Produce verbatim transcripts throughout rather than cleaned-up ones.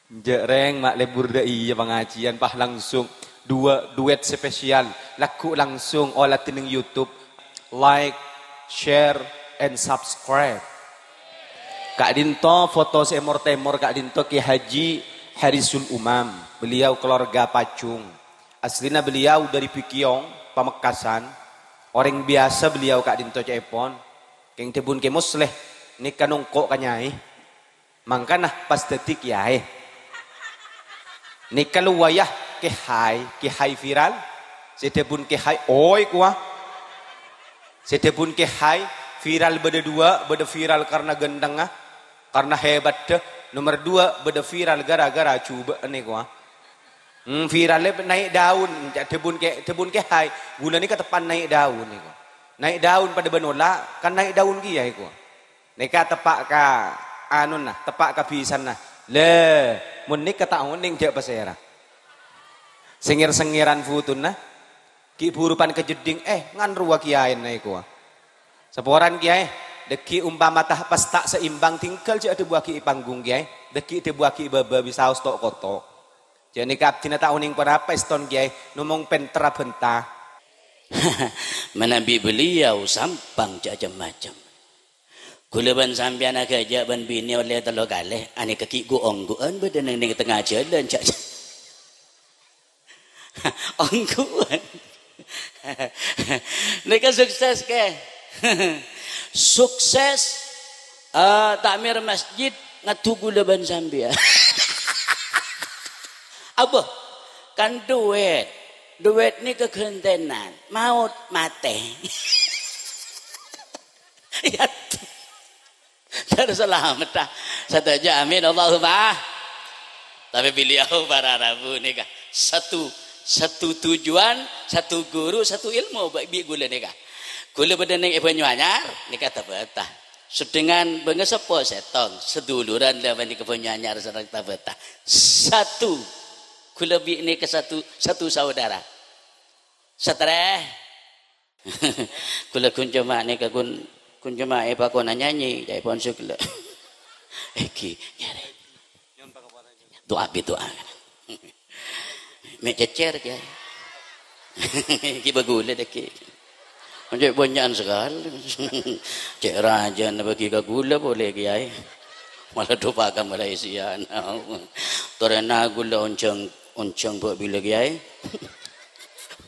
Enjâ' rèng, ma' lebur dâ' iyâ pangajiyân, pas langsung dua duet spesial, lagghu' langsung ola dâ' neng YouTube. Like, share, and subscribe. Ka'dinto foto sè èmor-tèmor ka'dinto Kiai Haji Harisul Umam. Beliau keluarga Pacung. Aslinya beliau dari Bikiong, Pamekasan. Orèng biyasa beliau ka'dinto ca'èpon. Kèng dhâbuna Kè Musleh, nèka nongko' ka nyai. Mangkana pas dhâddhi kiyaè. Nèka lu wayah kiyaè, kiyaè viral. Sè dhâbuna kiyaè, oi, kowa. Sè dhâbuna kiyaè, viral bâdâ dua, bâdâ viral karna ghântengnga, karna hebatta. Nomer dua, bâdâ viral gara-gara jhubâ'na, kowa. Hmm, viralnya naik daun, ca'na dhâbuna kiyaè, dhâbuna kiyaè. Ghulâ nèka teppa' naik daun, kowa. Naik daun padâ bân ola', kan naik daun kiyaè, kowa. Nèka teppa' ka anuna, teppa' ka bisanna. Lè, mon nèka ta' onèng jâ' pasèra. Sèngèr-sèngèran bhutonna, ghi' buru pan ka jeddhing, eh, ngan rowa kiyaèna èkowa. Saporana kiyaè, dhâggi' ompama ta' pas ta' saimbang, tinggal jâ' adhâbuwaghi è panggung kiyaè, dhâggi' dhâbuwaghi bâbâ bisaos to'-koto'. Jâ' nèka abdhina ta' onèng ponapa èston kiyaè, nomong pènter abhânta. Manabi beliau sampang jâ' cem-macem. Ghulâ bân sampèyan aghâjâ' bân binè ollè tello kalè, anèka ghi' gu-onggu'ân bâdâ neng, neng tengnga jhâlân, jâ'. Onggu'ân. Nèka sukses, Kè. Sukses, eh, ta'mir masjid ngaddu ghulâ bân sampèyan. Abâ, kan duwèt. Duwèt nèka ghântènan. Maot, matè. Ya. Terus salamet, ah. Sadhâjâ, amin. Allahumma. Tapè beliau para rabu nèka. Satu, satu tujuan, satu guru, satu ilmu, bi', bi' ghulâ nèka. Ghulâ bâdâ neng è Banyuanyar, nèka Tabata. Sedengan bângaseppo sèttong, sadulurân la bânnè ka Banyuanyar sareng Tabata. Satu, ghulâ bi' nèka satu, satu saudara. Satrè. Ghulâ ghun coma nèka ghun, ghun coma èpakona nyanyi, ca'èpon sè ghellâ'. Èghi, nyarè. Du'a bi' du'a. Mè' cècèr, Kè. Èghi bâ ghulâ dhâggi'. Cè' bânnya'an sakalè. Cè' rajâna bâgi ka ghulâ polè, Kè. Mala dupaka Malaysia. Torèna ghulâ onjhâng, onjhâng bâ' bilâ, Kè.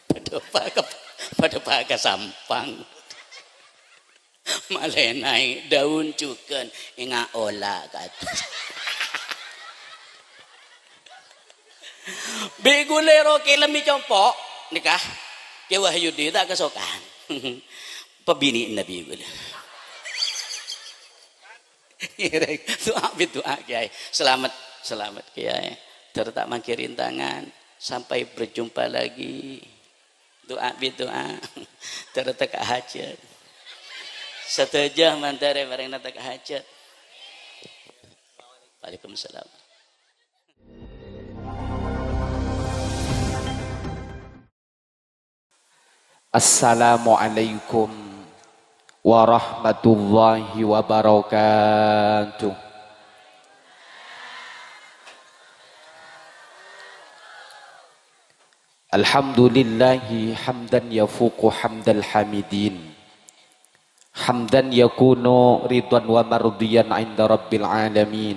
Padâ paka, padâ paka sampang. Malènaè daun jhughân, enga' ola' ka attas. Bi' ghulâ ro kèlem è compo', nèka. Kè Wahyudi ta' kasokan. Pabinè'na bi' ghulâ. Ngèrèng. Du'a bi' du'a, Kiai. Selamat, selamat, Kiai. Dâr ta' mangghi rintangan. Sampai berjumpa lagi. Du'a bi' du'a. Dâr teka' hajât. Sadhâjâ mandhâr è bâreng teka' hajât. Waalaikumsalam. Assalamualaikum warahmatullahi wabarakatuh. Alhamdulillahi hamdan yafuqu hamdal hamidin. Hamdan yakunu ridwan wa mardiyan inda rabbil alamin.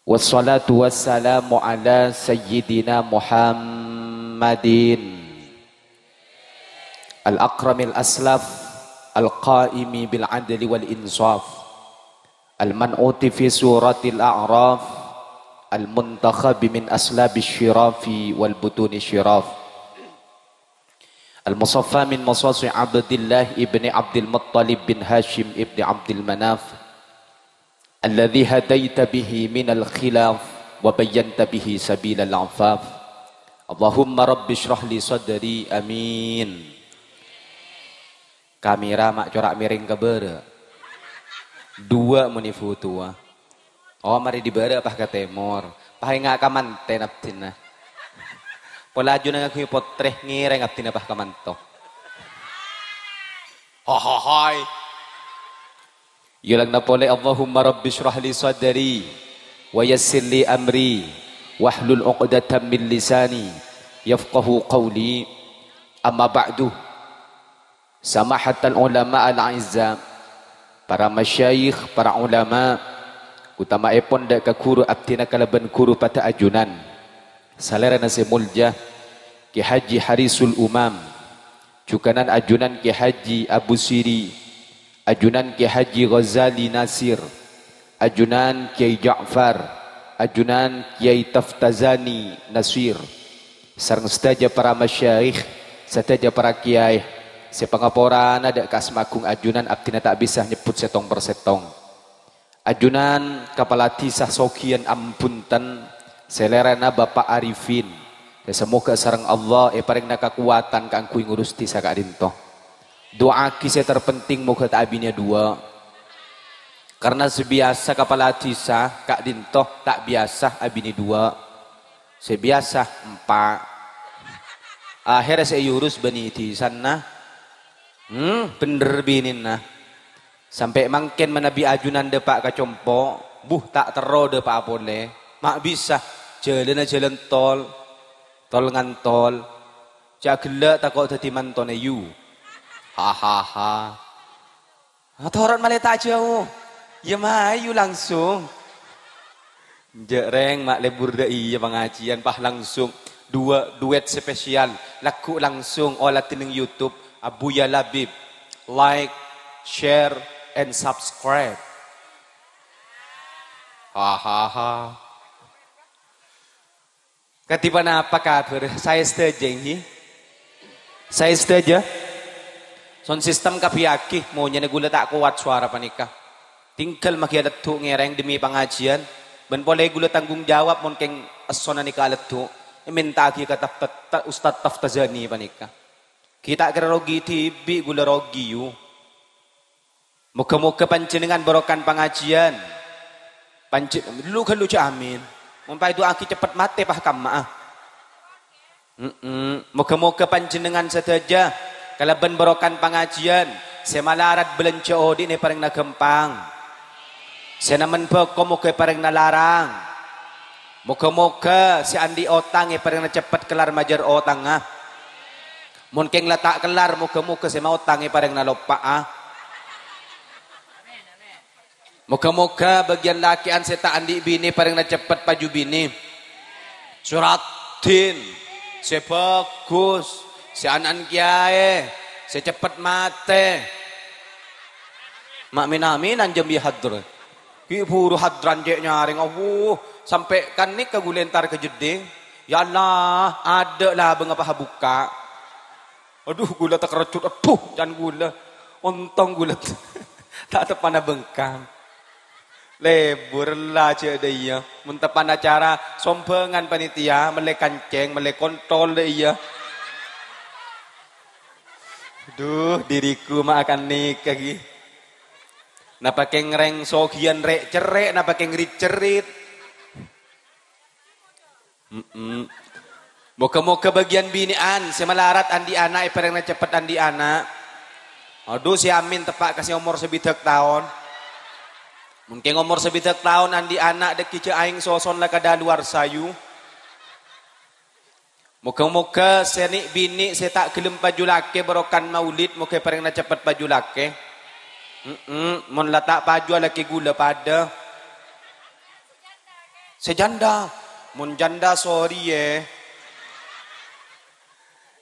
Wassalatu wassalamu ala sayyidina Muhammadin al-akramil aslaf, al-qaimi bil adli wal insaf, al-man'uti fi suratil a'raf, al-muntakhabi min aslabi syirafi wal butuni syiraf. Al-Musaffa min masasi Abdillah ibni Abdil Muttalib bin Hashim ibni Abdil Manaf, alladzi hadaita bihi minal khilaf wa bayyanta bihi sabilal afaf. Allahumma rabbi shrah li sadri. Amin. Kamera ma' cora' mèrèng ka bârâ'. Duwâ' mon è fotowa. Oh, marè dâri bârâ' pas ka tèmor. Pas enga' ka mantèna abdhina. Pola ajunan ngangghuy potrè, ngèrèng abdhina pas ka manto. Hohohoi. Yolangna polè, Allahumma rabbi shrah li sadri. wa yassir li amri, wahlul 'uqdatam min lisani, yafqahu qawli. Amma ba'du. Samahatal ulama al-a'izza, para masyayikh, para ulama, utama'èpon dâ' ka ghuru abdhina kalabân ghuru padâ ajunan. Salèrana sè molja, Kè Haji Harisul Umam, jhughânan ajunan Kè Haji Abu Siri, ajunan Kè Haji Ghazali Nasir, ajunan Kyai Ja'far, ajunan Kyai Taftazani Nasir, sareng sadhâjâ para masyayikh, sadhâjâ para kèyaè sè pangaporana dâ' ka asma agung ajunan abdhina ta' bisa nyebbhut sèttong per sèttong. Ajunan kapala dhisa Sogiyan Ambunten, salèrana Bapa' Arifin, sè samoghâ sareng Allah èparèngana kakowadhân kaangghuy ngurus dhisa ka'dinto. Du'aaghi sè terpenting moghâ ta' abiniyâ duwâ'. Karna sè biyasa kapala dhisa ka'dinto ta' biyasa abinè duwâ'. Sè biyasa empa'. Akhèrra sè èurus bânnè dhisana. Hmm, bhendher binèna. Sampè' mangkèn manabi ajunan dâpa' ka compo', buh, ta' terro dâpa'a polè. Ma' bisa, jhâlânna jhâlân tol, tol ngantol. Jhâ' ghellâ' tako' dhâddhi mantona yu. Hahaha. Atorot malè ta' jhâu. Iyâ mayu langsung. Jhâ' rèng ma' lebur dâ' iyâ pangajiyân, pas langsung duwâ' duet spesial, lagghu' langsung ola dhinèng YouTube Abuya Labib. Like, share, and subscribe. Hahaha. Kadhi ponapa kabhâr? Saè sadhâjâ, ènggi? Saè sadhâjâ? Sound system kabbhiyâghi, monyèna ghulâ ta' kowat sowara panèka. Tinggal maghi aleddhu' ngèrèng dhemmi pangajiyân, bân polè ghulâ tanggung jawab mon kèng essona nèka aleddhu', èmenta'aghi ka Taf-, Ta-, Ustadz Taftazani panèka. Ghi' ta' kèra rogi dhibi' ghulâ rogi, yu. Moghâ-moghâ panjhennengngan barokan pangajiyân. Panjhe-, lu-ghâllu jhâ' amin. Mon pas èdu'aaghi ceppet matè, pas kamma'a. Mm-mm. Moghâ-moghâ panjhennengngan sadhâjâ kalabân barokan pangajiyân sè malarat bâlânjhâ odi'na èparèngana ghâmpang. Sè nemmen bhâko moghâ èparèngana larang. Moghâ-moghâ sè andi' otang èparèngana ceppet kellar majâr otangnga. Mon kèng la ta' kellar, moghâ-moghâ sè maotang èparèngana loppa'a. Moghâ-moghâ bâgiyân lakè'an sè ta' andi' binè parèngana ceppet paju binè. Sè raddhin, sè bhâghus, sè ana'na kèyaè, sè ceppet matè. Ma' min-aminan jhâ' bi' hadra. Ghi' bhuru hadran cè' nyarèng, awuh, sampè' kan nèka ghulâ entar ka jeddhing. Ya Allah, adâ' labângnga pas abukka'. Adhu, ghulâ takerrejjhut, adhu, can ghulâ. Ontong ghulâ ta' teppa'na bengkang. Lebur la jhâ' dâ' iyâ. Mon teppa'na acara sombhângan panitia, mellè kancèng, mellè kontol dâ' iyâ. Adhu, diriku ma' akan nèka ghi. Napa kèng rèng soghiyân rè'-cerrè', napa kèng rit-cerrit. Mm-mm. Moghâ-moghâ bâgiyân binè'an sè malarat andi' ana' èparèngana ceppet andi' ana'. Adhu, sè amin teppa' ka sè omor sabidhâk taon. Mon kèng omor sabidhâk taon andi' ana' dhâggi' jhâ' aèng soson la kadaluwarsa, yu. Moghâ-moghâ sè nè'-binè' sè ta' ghellem paju lakè barokan maulid, moghâ èparèngana ceppet paju lakè. Mm-mm, mon la ta' paju alakè ghulâ padâ. Sè janda, mon janda, sorry, yè.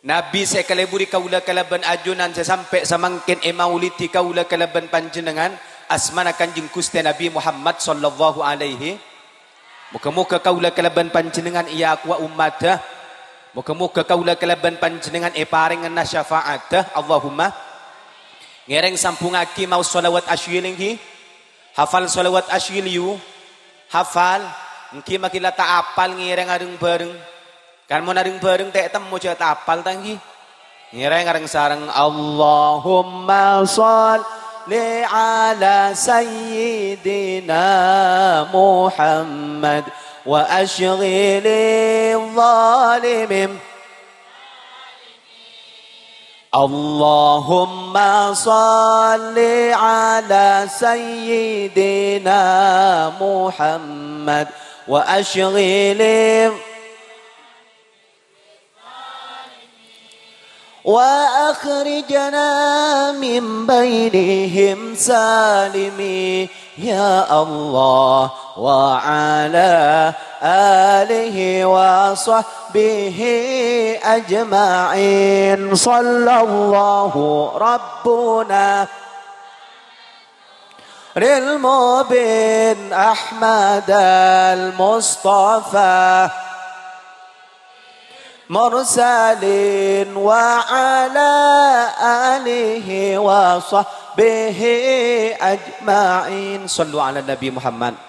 Nabi sè èkaleburi kaulâ kalabân ajunan sè sampè' samangkèn èmaulidi kaulâ kalabân panjhennengngan, asmana Kanjeng Ghustè Nabi Muhammad sallallahu alaihi. Moghâ-moghâ kaulâ kalabân panjhennengngan èakowa ummadhâ. Moghâ-moghâ kaulâ kalabân panjhennengngan èparèngana syafa'addhâ. Allahumma. Ngèrèng sambhungngaghi maos shalawat asyil ènggi. Hafal shalawat asyil, yu? Hafal? Ènggi maghi la ta' apal ngèrèng areng-bhâreng. Kan mon areng-bhâreng ta' ètemmo jhâ' ta' apal ta' ènggi? Ngèrèng areng-sareng, Allahumma shalli ala sayyidina Muhammad wa asyghili zalimin. اللهم صل على سيدنا محمد وأشغل وأخرجنا من بينهم سالمين يا الله وعلى آله وصحبه أجمعين. صلى الله ربنا المبين أحمد المصطفى مرسلين وعلى آله وصحبه أجمعين. صلوا على النبي محمد.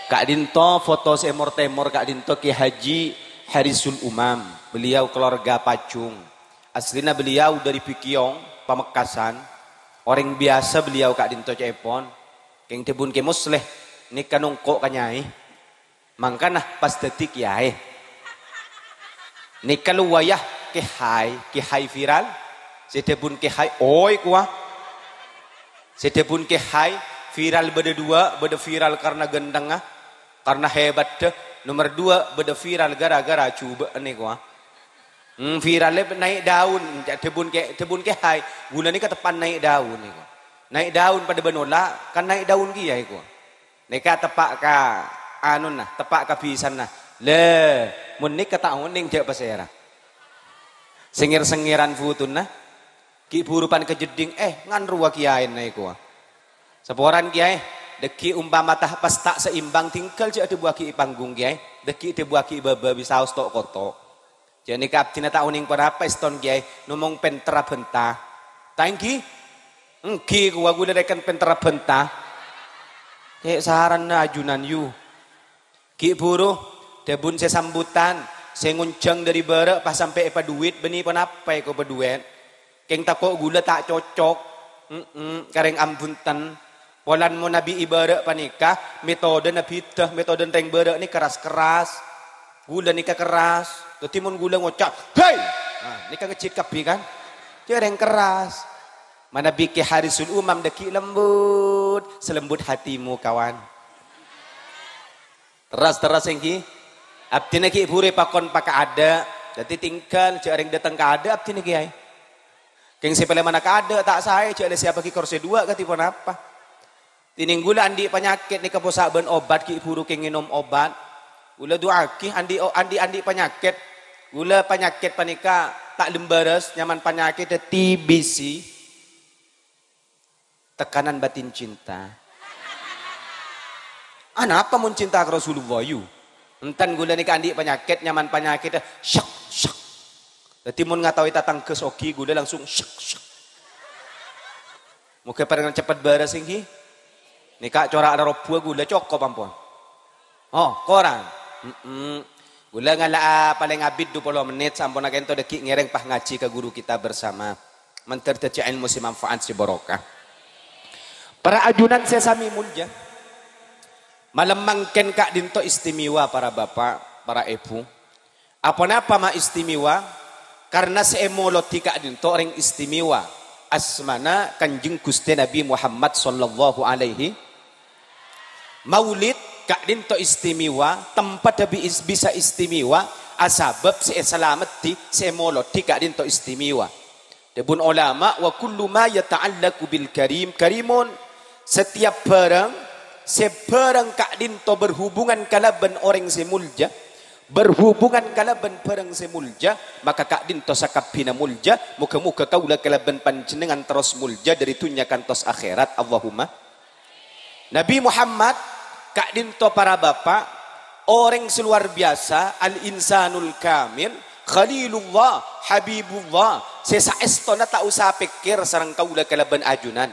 Ka'dinto foto sè mor-tèmor ka'dinto Kè Haji Harisul Umam. Beliau keluarga Pajung. Aslina beliau dari Bikiyong, Pamekasan. Orèng biyasa beliau ka'dinto ca'èpon. Kèng dhâbuna Kè Musleh, nèka nongko' ka nyaè. Mangkana pas dhâddhi kèyaè. Nèka lu wayah kèhaè, kèhaè viral. Sè dhâbuna kèhaè, oi kowa. Sè dhâbuna kèhaè, viral bâdâ duwâ', bâdâ viral karna ghântengnga, karna hebatta. Nomer duwâ', bâdâ viral gara-gara jhubâ'na kowa. Hmm, viralnya naik daun, dhâbuna kè-, dhâbuna kèhaè. Ghulâ nèka teppa' naik daun nèko. Naik daun padâ bân ola', kan naik daun kèya nèko. Nèka teppa' ka anona, teppa' ka bisanna. Lè, mon nèka ta' onèng jhâ' pasèra. Sèngèr-sèngèran butuna, ghi' buru pan ka jeddhing, eh, ngan rowa kèyaèna nèko. Saporana kèyaè, dhâggi' ompama ta-, pas ta' seimbang, tinggal jhâ' dhâbuwâghi è panggung kèyaè, dhâggi' dhâbuwâghi bâbâ bisaos to'-koto'. Jhâ' nèka abdhina ta' onèng ponapa èston kèyaè, nomong pènterra bhânta. Ta' ènggi? Ènggi kowa ghulâ rèken pènterra bhânta. Cè' saranna ajunan yu. Ghi' buru, dhâbuna sè sambutan, sè ngonjhâng dâri bârâ' pas sampè' èpadhuwit, bânnè ponapa èko padhuwit? Kèng tako' ghulâ ta' cocok. Mm-mm, karèng ambunten. Polana mon nabi è bârâ' panèka, metodena bhidhâ, metodena rèng bârâ' nèka ras-kerras. Ghulâ nèka kerras. Dhâddhi mon ghulâ ngoca', "Hei!" Nah, nèka ngejjhit kabbhi, kan? Jhâ' rèng kerras. Manabi Kè Harisul Umam dhâggi' lembut, selembut hatimu, kawan. Terros, terros, ènggi. Abdhina ghi' buru èpakon pa kaadâ'. Dhâddhi tinggal, jhâ' rèng dâteng kaadâ' abdhina kèyaè. Kèng sè palèmana kaadâ' ta' saè, jhâ' lè sèyapaghi korsè duwâ' kadhi ponapa. Dhinèng ghulâ andi' panyakèt nèka possa' bân obat, ghi' buru kèng ngènom obat. Ghulâ du'aaghi andi', o-, andi', andi' panyakèt. Ghulâ panyakèt panèka ta' lembârâs, nyamana panyakèt T B C. Tekanan batin cinta. Anapa mon cinta ka Rasulullah, yu? Enten ghulâ nèka andi' panyakèt, nyamana panyakèt, syek, syek. Dhâddhi mon ngataowè tatangghâ soghi, ghulâ langsung syek, syek. Moghâ parèng cepet bârâs, ènggi. Nèka cora'na robbhuwâ ghulâ cokop ampon. Oh, korang. Mm-mm. Ghulâ ngala'a palèng abit dua puluh menit, samponna ka'dinto dhâggi' ngèrèng pas ngajhi ka guru kita bersama. Mandhâr dhâddhi èlmo sè manfaat, sè barokah. Para ajunan sè samè molja, malem mangkèn ka'dinto istimewa, para bapa', para èbhu. Aponapa ma' istimewa? Karna sè èmolodhi ka'dinto orèng istimewa. Asmana Kanjeng Ghustè Nabi Muhammad sallallahu alaihi. Maulid ka'dinto istimewa, tempaddhâ bi-, is-, bisa istimewa, asabâb sè èsalameddhi, sè èmolodhi ka'dinto istimewa. Dhâbuna ulama, "Wa kullu ma yata'allaqu bil karim, karimun." Setiap barang, sè barang ka'dinto berhubungan kalabân orèng sè molja, berhubungan kalabân barang sè molja, maka ka'dinto sakabbhina molja. Moghâ-moghâ kaulâ kalabân panjhennengngan terros molja dâri dhunnya kantos akhèrat. Allahumma. Nabi Muhammad, ka'dinto para bapa', orèng sè luar biyasa, al-insanul kamil, Khalilullah, Habibullah, sè saèstona ta' osa pèkkèr sareng kaulâ kalabân ajunan.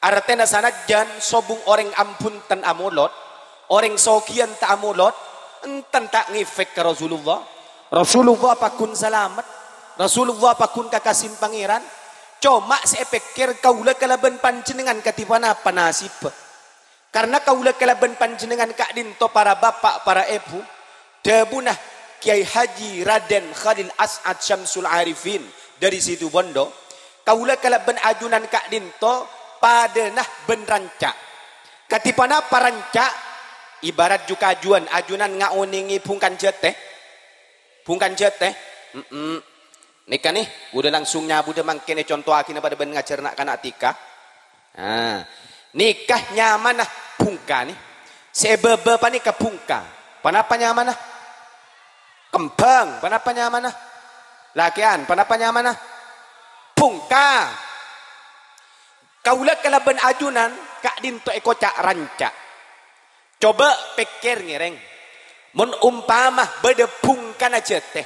Artèna sanajjân sobung orèng ambhunten amolod, orèng soghiyân ta' amolod, enten ta' ngèfèk ka Rasulullah. Rasulullah pagghun salamet, Rasulullah pagghun kakasèn Pangèran. Coma sè èpèkkèr kaulâ kalabân panjhennengngan kadhi ponapa nasibbhâ. Karna kaulâ kalabân panjhennengngan ka'dinto para bapa', para èbhu, dhâbuna Kyai Haji Raden Khalil As'ad Syamsul Arifin, Dhâri Situbondo, kaulâ kalabân ajunan ka'dinto padâna bân ranca'. Kadhi ponapa ranca'? Ibarat ju-kajuwân, ajunan ngaonèngè bhungkana jhâtè. Bhungkana jhâtè. Mm-mm. Nèka nè, kaulâ langsung nyabudhâ mangkèn èconto'aghina padâ bân ngajhâr na'-kana' dhika. Nah, nèka nyamana bhungka nè. Sè è bâbâ panèka bhungka. Ponapa nyamana? Kembhâng. Ponapa nyamana? Lakèyan. Ponapa nyamana? Bhungka. Kaulâ kalabân ajunan ka'dinto èkoca' ranca'. Coba pèkkèr ngèrèng. Mon ompama bâdâ bhungkana jhâtè,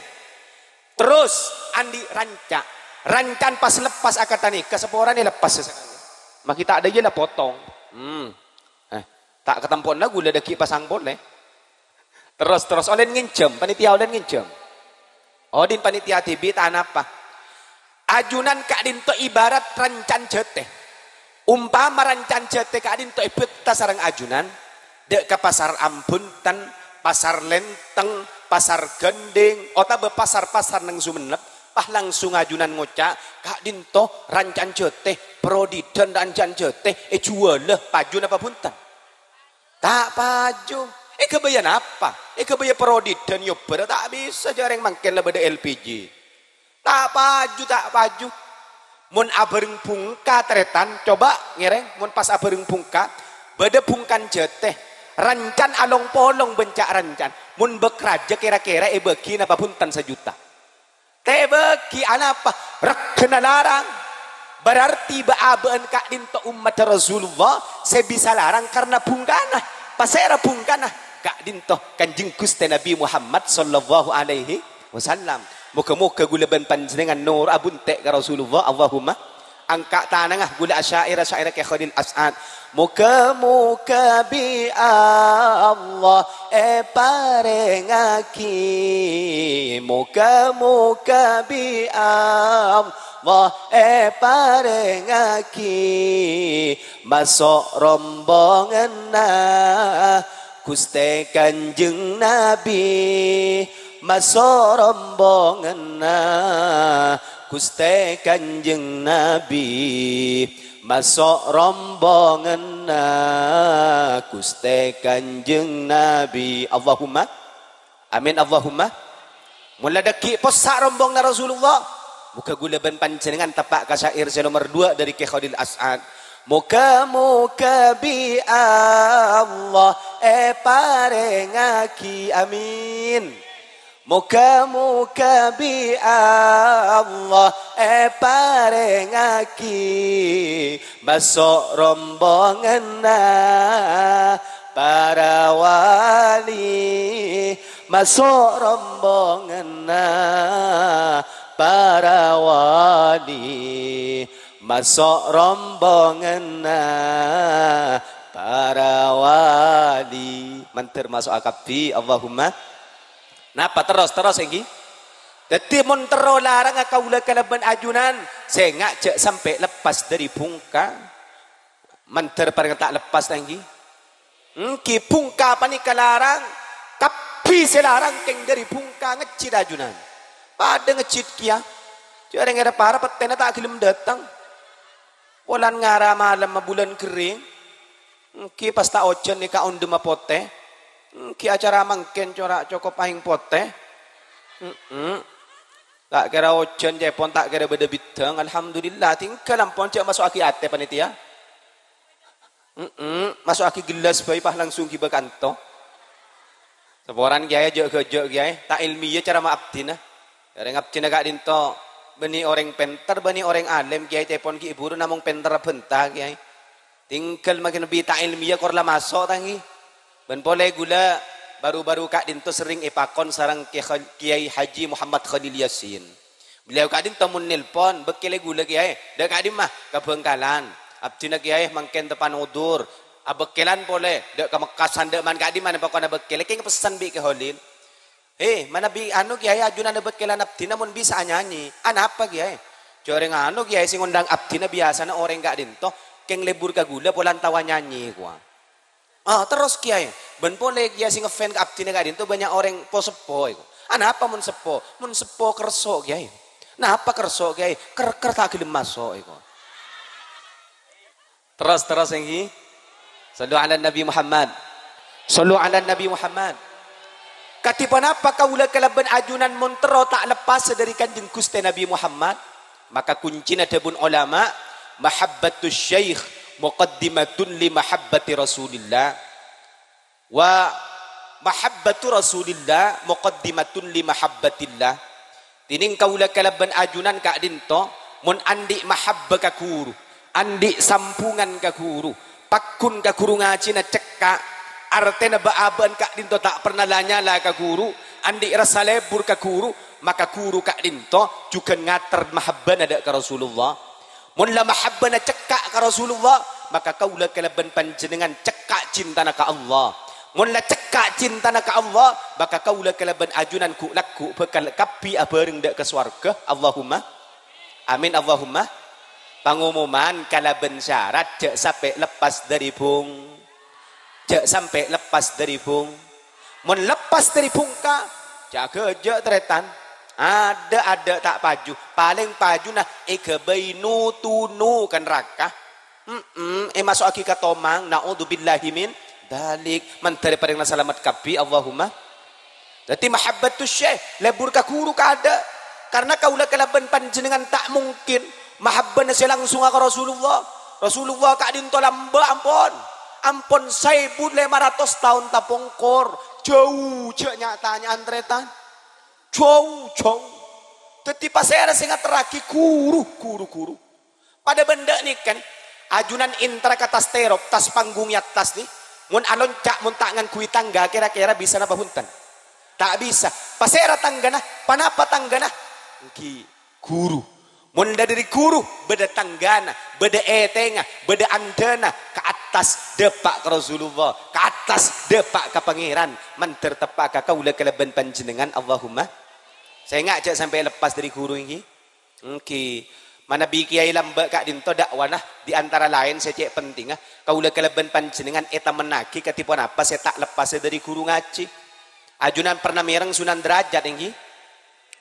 terros andi' ranca', ranca'na pas leppas akantha nèka, saporana leppas sakalè. Maghi ta' dhâjâ la potong. Hmm. Eh, ta' katempowanna kaulâ dhâggi' pasang polè. Terros, terros, ollè ngènjhâm, panitia ollè ngènjhâm. Oh, dhin panitia dhibi' ta' anapa. Ajunan ka'dinto ibarat ranca'na jhâtè. Ompama ranca'na jhâtè ka'dinto èbhâkta sareng ajunan, dâ' ka Pasar Ambunten, Pasar Lenteng, Pasar Gending, otabâ pasar-pasar neng Songennep, pas langsung ajunan ngoca', "Ka'dinto ranca'na jhâtè, parodiddhân ranca'na jhâtè, èjhuwâlâ, paju napa bhunten?" Ta' paju. Èghâbâyâ napa? Èghâbâyâ parodiddhân èobbhârâ? Ta' bisa, jhâ' rèng mangkèn la bâdâ L P G. Ta' paju, ta' paju. Mon abhâreng bhungka, tarètan, coba ngèrèng, mon pas abhâreng bhungka, bâdâ bhungkana jhâtè, ranca'na along-polong bân ca' ranca'na. Mon bâk rajâ kèra-kèra èbâghi napa bhunten sajuta? Ta' èbâghi, anapa? Regghâna larang. Berarti bâ'-abâ'ân ka'dinto ommaddhâ Rasulullah sè bisa larang karna bhungkana. Pasèra bhungkana? Ka'dinto Kanjeng Ghustè Nabi Muhammad sallallahu alaihi wasallam. Moghâ-moghâ kaulâ bân panjhennengngan noro' abhunte' ka Rasulullah. Allahumma. Angka' tanangnga kaulâ asya'ir, asya'ir Kè Khalil As'ad. Moghâ-moghâ bi' Allah èparèngaghi. Moghâ-moghâ bi' Allah èparèngaghi. Maso' rombonganna Ghustè Kanjeng Nabi, maso' rombonganna Ghustè Kanjeng Nabi, maso' rombonganna Ghustè Kanjeng Nabi. Allahumma amin, Allahumma. Mon la dhâggi' possa' rombonganna Rasulullah, moghâ kaulâ bân panjhennengngan teppa' ka syair sè nomer dua dhâri Kè Khalil As'ad. Moghâ-moghâ bi' Allah èparèngaghi. Amin. Moghâ-moghâ bi' Allah èparèngaghi maso' rombonganna para wali, maso' rombonganna para wali, maso' rombonganna para wali. Mandhâr maso'a kabbhi, Allahumma. Napa terros, terros ènggi? Dhâddhi mon terro larangnga kaulâ kalabân ajunan, sènga' jhâ' sampè' leppas dhâri bhungka. Mandhâr parèng ta' leppas ta' ènggi? Ènggi, bhungka panèka larang, kabbhi sè larang kèng dhâri bhungka ngejjhit ajunan. Padâ ngejjhit kèya. Jhâ' rèng èra para pettèna ta' ghellem dâteng. Polana ngara malemma bulân ghering. Ènggi pas ta' ojhân nèka ondhem apotè. Ènggi acara mangkèn cora' cokop aèng potè. Mm-mm. Ta' kèra ojhân, cèpon ta' kèra bâdâ bidhâng. Alhamdulillah, tinggal ampon jhâ' maso'aghi atè panitia. Mm-mm. Maso'aghi gellas bhâi pas langsung ghibâ kanto. Saporana, Kèyaè, jhâ'-ghâjâ', Kèyaè. Ta' èlmiyâ cara maabdhina. Orèng abdhina ka'dinto bânnè orèng pènter, bânnè orèng alèm, Kèyaè, cèpon ghi' buru namong pènterra bhânta, Kèyaè. Tinggal mangkèn bi' ta' èlmiyâ kor la maso' ta' ènggi. Bân polè ghulâ bâru-bâru ka'dinto serrèng èpakon sareng Kè Khal-, Kèyaè Haji Muhammad Khalil Yasin. Beliau ka'dinto mon nelpon, "Bâkkèlè ghulâ, Kèyaè." "Dâ' ka'dimma?" "Ka Bhângkalan." "Abdhina, Kèyaè, mangkèn teppan odzur." "Abâkkèlan polè." "Dâ' ka Mekkasân, dâ' man ka'dimma nèng pokona bâkkèlè." Kèng pessen bi' Kè Kholil. "Hè, manabi anu, Kèyaè, ajunan abâkkèlan abdhina mon bisa anyanyè." "Anapa, Kèyaè?" "Jhâ' orèng anu, Kèyaè, sè ngondhâng abdhina biyasana orèng ka'dinto, kèng lebur ka ghulâ polana tao anyanyè, kowa." "Ah, terros, Kèyaè?" "Bân polè, Kèyaè, sè ngefans ka abdhina ka'dinto bânnya' orèng po-seppo, èko." "Anapa mon seppo?" "Mon seppo kerso, Kèyaè." Napa kerso', Kèyaè? Ker-, ker ta' gelem maso' èko. Terros, terros èngghi. Shallu ala Nabi Muhammad. Shallu ala Nabi Muhammad. Kadhi ponapa kaulâ kalabân ajunan mon terro ta' leppasa dhâri Kanjeng Ghustè Nabi Muhammad? Maka kuncina dhâbuna ulama, "Mahabbatus syaikh muqaddimatun li mahabbati Rasulillah." Wa mahabbatu Rasulillah muqaddimatun li mahabbatillah. Dhinèng kaulâ kalabân ajunan ka'dhinto, mon andi' mahabbah ka ghuru, andi' sambhungan ka ghuru, pagghun ka ghuru ngajhina cekka', artèna bâ'-abâ'ân ka'dhinto ta' perna la-nyala ka ghuru, andi' rassa lebur ka ghuru, maka ghuru ka'dhinto jhughân ngater mahabbana dâ' ka Rasulullah. Mon la mahabbana cekka' ka Rasulullah, maka kaulâ kalabân panjhennengngan cekka' cintana ka Allah. Mon la cekka' cintana ka Allah, maka kaulâ kalabân ajunan ghu'-lagghu' bhâkal kabbhi abhâreng dâ' ka sowarghâ. Allahumma amin, Allahumma. Pangomoman kalabân syarat jhâ' sampè' leppas dhâri bhung-, jhâ' sampè' leppas dhâri bhung-, Mon leppas dhâri bhungka, jâ-ghâjâ tarètan. Adâ'-adâ' ta' paju, palèng pajuna èghâbây no-tuno ka naraka. Mm-mm, èmaso'aghi ka tomang, naudzubillahi min dzalik. Mandhâr èparèngana salamet kabbhi, Allahumma. Dhâddhi mahabbatus syaikh, lebur ka ghuru kadâ'. Karna kaulâ kalabân panjhennengngan ta' mungkin mahabbana sè langsunga ka Rasulullah. Rasulullah ka'dhinto lambâ' ampon. Ampon saèbu lèma ratos taon tapongkor. Jhâu, jhâ' nya'-tanya'an tarètan. Jhâu, jhâu. Dhâddhi pasèra sè ngaterraghi? Ghuru, ghuru, ghuru. Padâ bân dâ' nèka, kan? Ajunan entar ka attas terop, attas panggung è attas nè. Mon alonca', mon ta' ngangghuy tangga, kèra-kèra bisa napa bhunten? Ta' bisa. Pasèra tanggana? Panapa tanggana? Èngghi ghuru. Mon la dhâri ghuru, bâdâ tanggana, bâdâ ètèngnga, bâdâ andhâna, ka attas dâpa' ka Rasulullah, ka attas dâpa' ka Pangèran, mandhâr teppa' ka kaulâ kalabân panjhennengngan, Allahumma. Sènga' jhâ' sampè' leppas dhâri ghuru èngghi. Èngghi. Manabi kèyaè lambâ' ka'dhinto da'wana, di antara laèn sè cè' pentingnga, kaulâ kalabân panjhennengngan ètamennaghi kadhi ponapa sè ta' leppasa dhâri ghuru ngajhi. Ajunan perna mèreng Sunan Derajat, èngghi?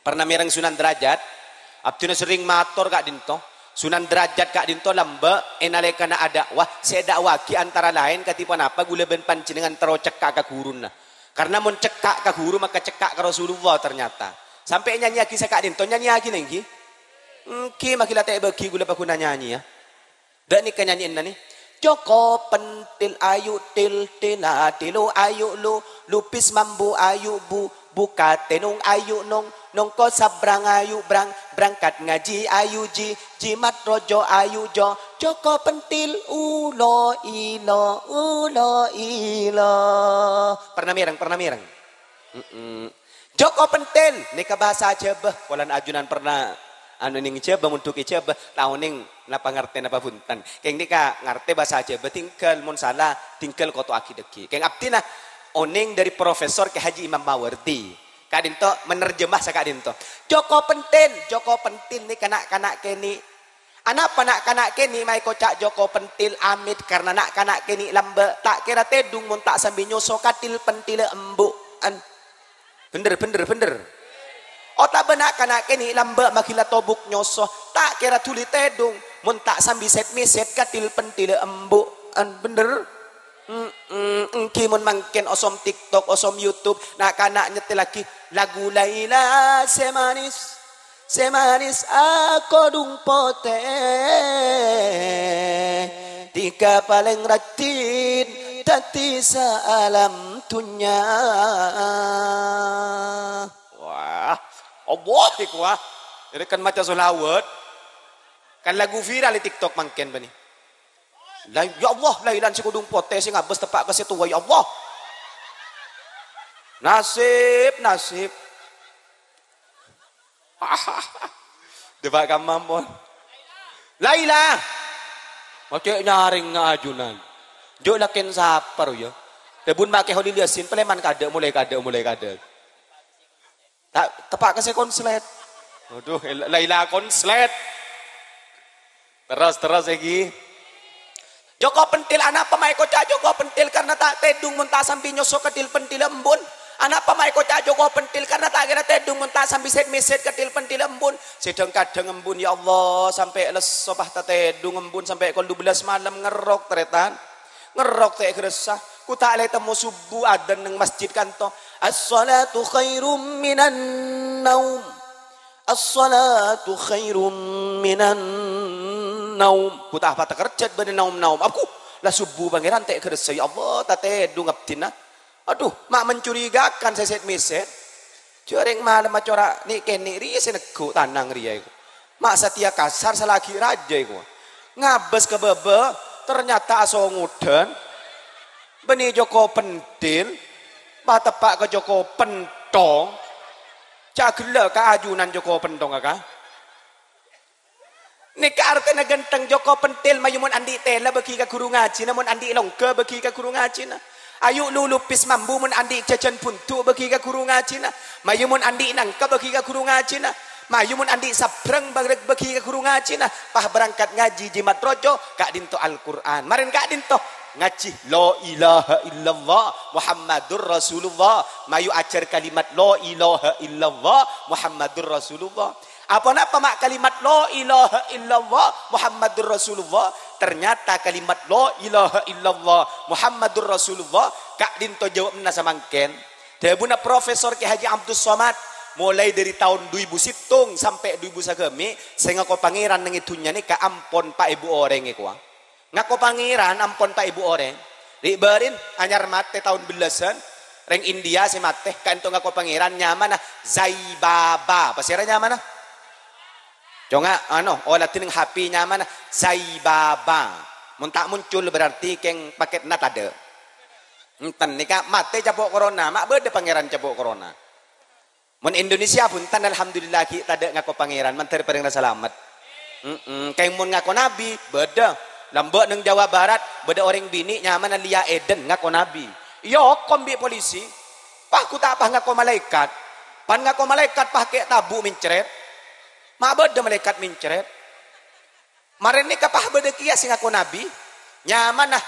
Perna mèreng Sunan Derajat? Abdhina serrèng mator ka'dhinto. Sunan Derajat ka'dhinto lambâ' è nalèkana ada'wa, sè èda'waghi antara laèn kadhi ponapa kaulâ bân panjhennengngan terro cekka' ka ghuruna. Karna mon cekka' ka ghuru, maka cekka' ka Rasulullah ternyata. Sampè' nyanyèyaghi saka'dhinto, nyanyèyaghi nèngghi? Èngghi, maghi la ta' èbâghi kaulâ paghuna nyanyèya. Dâ' nèka nyanyèyanna nè. Joko pentil ayu til tila tilu ayu lu, lupis mambu ayu bu, buka tenung ayu nong, nongko sabrang ayu brang, berangkat ngaji ayu ji, jimat rojo ayu jo, joko pentil ulo ilo, ulo ilo. Perna mèreng, perna mèreng. Mm-mm. Joko pentil, nèka bhâsa Jhâbâ. Polana ajunan perna, anu, nèng Jhâbâ, mondhuk è Jhâbâ, ta' onèng napa ngartè napa bhunten. Kèng nèka ngartè bhâsa Jhâbâ, tinggal mon sala, tinggal koto'aghi dhâggi'. Kèng abdhina onèng dhâri Profesor Kè Haji Imam Mawardi. Ka'dhinto menerjemah saka'dhinto. Joko pentil, joko pentil nèka na'-kana' kènè'. Anapa na'-kana' kènè' maèkoca' joko pentil amit? Karna na'-kana' kènè' lambâ' ta' kèra tèdung mon ta' sambi nyoso katil pentilla embu'en. Bhender, bhender, bhender. Otabâ na'-kana' kènè' lambâ' maghi la tobuk nyoso, ta' kèra dhuli tèdung mon ta' sambi sèt-mèsèt katil pentilla embu'en. Bhender? Mm-mm, èngghi mon mangkèn osom TikTok, osom YouTube, na'-kana' nyetèllaghi lagu Laila sè manis, sè manis akodhung potè, dhika palèng raddhin dhâddhi saalam dhunnya. Wah, Allah iku, wah. Jârèya kan maca sholawat. Kan lagu viral è TikTok mangkèn bânnè. La, ya Allah, Lailan sè kodhung potè sè ngabâs teppa' ka sè towa, ya Allah. Nasib, nasib. Dâpa' kamma, pon. Laila. Macè' nyarèngnga ajunan. Jhâ' lakèn sapa, ro, ya. Dhâbuna makè Kholil Yasin, palèman kadâ', molaè kadâ', molaè kadâ'. Ta-, teppa' ka sè konslet. Waduh, el-, Laila konslet. Terros, terros, èngghi. Joko pentil, anapa maèkoca' joko pentil? Karna ta' tèdung mon ta' sambi nyoso katil pentilla embu'en. Anapa ma' èkoca' joko pentil? Karna ta' kèra tèdung mon ta' sambi sèt-mèsèt ketil-pentil embun. Sèdhâng kadhâng embun, ya Allah, sampè' lesso pas tatèdung embun sampè' kol dubellâs malem ngerrok, tarètan. Ngerrok ta' èghârassa. Ku ta' lè temmo subuh adzan neng masjid kanto. "As-salatu khairum minan naum. As-salatu khairum minan naum." Ku ta' apa takerjhât bâdâ naum-naum. Aku la subuh Pangèran ta' èghârassa, ya Allah, tatèdung abdhina. Aduh, ma' mencurigakan sè sèt-mèsèt. Jhâ' rèng malem acora' nè'-kènè' rèya sè neggu' tanang rèya iku. Ma' satèya kasar salaghi' rajâ iku. Ngabâs ka bâbâ, ternyata asongodhân. Bânnè joko pentil, pateppa' ka joko pentong. Ca' ghellâ' ka ajunan joko pentong, aka. Nèka artèna ghântheng joko pentil, mayu mon andi' tèla bâgi ka ghuru ngajhina, mon andi' longga bâgi ka ghuru ngajhina. Ayu lulupis mambu mon andi' jhâjhân bhundu' bâgi ka ghuru ngajhina. Mayu mon andi' nangka bâgi ka ghuru ngajhina. Mayu mon andi' sabrang bâ-, bâgi ka ghuru ngajhina. Pas berangkat ngajhi jimat roco, ka'dinto Al-Qur'an. Marèn ka'dinto ngajhi la ilaha illallah Muhammadur Rasulullah. Mayu ajhâr kalimat la ilaha illallah Muhammadur Rasulullah. Aponapa ma' kalimat la ilaha illallah Muhammadur Rasulullah? Ternyata kalimat la ilaha illallah Muhammadur Rasulullah ka'dinto jâwâbhânna samangkèn. Dhâbuna Profesor Kè Haji Abdus Somad, molaè dâri taon du èbu sèttong sampè' du èbu sagâmè', sè ngako Pangèran neng è dhunnya nèka ampon pa' èbu orèng èkowa. Ngako Pangèran ampon pa' èbu orèng. Ri' bârin anyar matè taon bellâsân, rèng India sè matè, kaènto ngako Pangèran nyamana Sai Baba. Pasèra nyamana? Conga', ano, ola dhineng H P nyamana Sai Baba. Mon ta' muncul berarti kèng pakètna tadâ'. Enten nèka matè capo' corona, ma' bâdâ Pangèran capo' corona. Mon Indonesia bhunten, alhamdulillah, ghi' tadâ' ngako Pangèran, mandhâr parèngna salamet. Mm-mm. Kèng mon ngako nabi, bâdâ. Lambâ' neng Jawa Barat, bâdâ orèng binè' nyamana Lia Eden, ngako nabi. Èokom bi' polisi. Pas ghu ta' pas ngako malaèkat. Pan ngako malaèkat pas kè' tabu' mèncrèt. Ma' bâdâ malaèkat mèncrèt. Marèn nèka pas bâdâ kèya sè ngako nabi, nyamana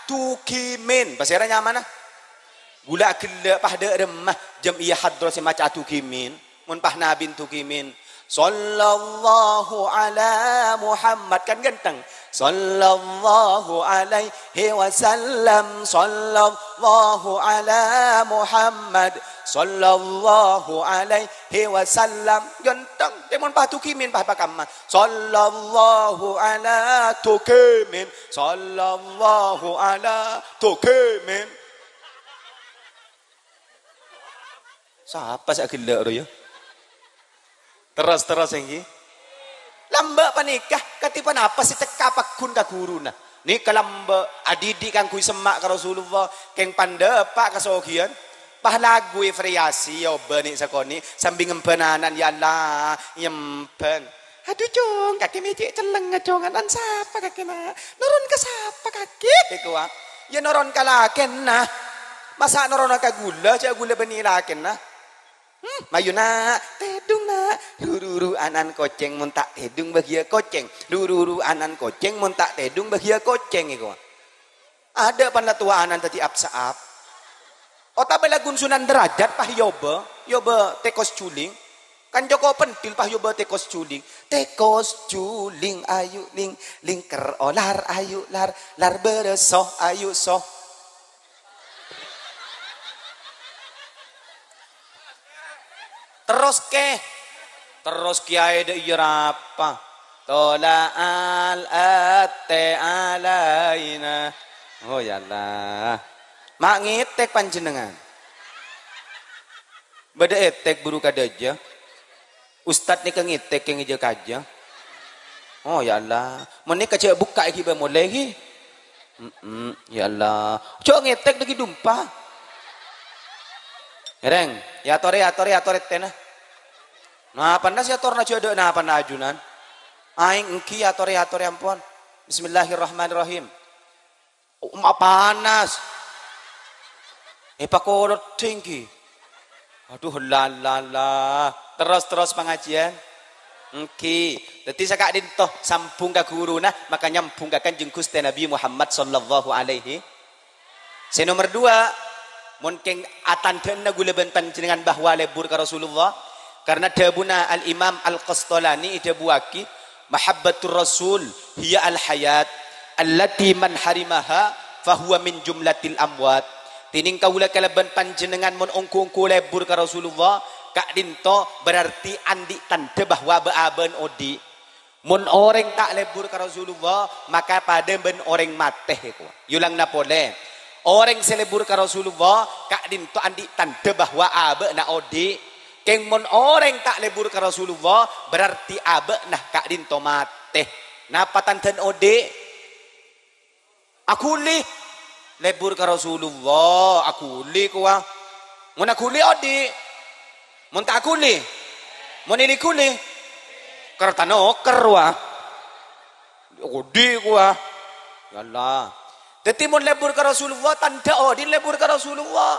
Tugimin. Pasèra nyamana? Ghulâ ghellâ' pas dâ' remma jam'iyah hadroh sè maca'a Tugimin. Mon pas nabi Tugimin. Sallallahu ala Muhammad, kan ghântheng. Sallallahu alaihi wasallam. Sallallahu ala Muhammad. Sallallahu alaihi wasallam. Ghântheng. Tè mon pas Tugimin pas pakamma. Sallallahu ala Tugimin. Sallallahu ala Tugimin. Sapa sè aghellâ' rowa, ya? Terros, terros, èngghi. Lambâ' panèka, katèpon apa sè cekka pagghun ka ghuruna? Nèka lambâ' adhidhi' kaangghuy semma' ka Rasulullah, kèng pandhâpa' kasoghiyân. Pas lagu èvariasi, èobâ nè' sakonè', sambi ngembhân ana'na, "Ya Allah, nyembhân." "Adhu, Cong, kakè mè' cè' cellengnga, Cong. Anan sapa kakè, Na'? Noron ka sapa kakè?" Èkowa. "Ya noron ka lakèna. Masa' noronna ka ghulâ, jhâ' ghulâ bânnè lakèna." Hmm, mayu, Na', tèdhung, Na'. Ru-ru-ru anan kocèng mon ta' tèdhung bâgiyâ kocèng. Ru-ru-ru anan kocèng mon ta' tèdhung bâgiyâ kocèng, èkowa. Adâ' pan la towa anan dhâddhi ap-saap. Otabâ lagun Sunan Derajat pas èobâ, èobâ tèkos juling. Kan joko pentil pas èobâ tèkos juling. Tèkos juling, ayu ling, lingker olar, ayu lar, lar bârâso, ayu so. Terros kè. Terros kèyaè dâ' iyâ rapa. Tola'al atè alaina. Oh, ya Allah. Ma' ngètèk panjhennengngan. Bâdâ ètèk buru kadâjâ. Ustad nèka ngètèk kèng èjâ kajâ. Oh, ya Allah. Mon nèka jhâ' bukka' ghi' bâ molè ghi. Mm-mm, ya Allah. Jhâ' ngètèk dâggi' dumpa. Ngèrèng, èyatorè, èyatorè, èyatorè tèna. Napana sè èyatorna jhâ' dâ' napana ajunan. Aèng èngghi èyatorè, èyatorè ampon. Bismillahirrahmanirrahim. Omma panas. Èpakolodhi èngghi. Aduh, la, la, la. Terros, terros pangajiyân. Èngghi. Dhâddhi saka'dinto sambung ka ghuruna, maka nyambung ka Kanjeng Ghustè Nabi Muhammad sallallahu alaihi. Sè nomer dua, Mon kèng atandhâ'âna ghulâ bân panjhennengngan bahwa lebur ka Rasulullah, karna dhâbuna Al-Imam Al-Qastalani èdhâbuwâghi, "Mahabbatur Rasul hiya al-hayat, allati man harimaha fahuwa min jumlatil amwat." Dhinèng kaulâ kalabân panjhennengngan mon ongghu-ongghu lebur ka Rasulullah, ka'dhinto berarti andi' tandhâ bahwa bâ'-abâ'ân odi'. Mon orèng ta' lebur ka Rasulullah, maka padâ bân orèng matè, èkowa. Èolangana polè. Orèng sè lebur ka Rasulullah, ka'dhinto andi' tandhâ bahwa abâ'na odi'. Kèng mon orèng ta' lebur ka Rasulullah, berarti abâ'na ka'dhinto matè. Napa tandhâna odi'? Aghuli. Lebur ka Rasulullah, aghuli, kowa. Mon aghuli odi'. Mon ta' aghuli. Mon èli-ghuli. Kertana oker, wa. Odi', kowa. Ya Allah. Dhâddhi mon lebur ka Rasulullah, tandhâ odi' lebur ka Rasulullah.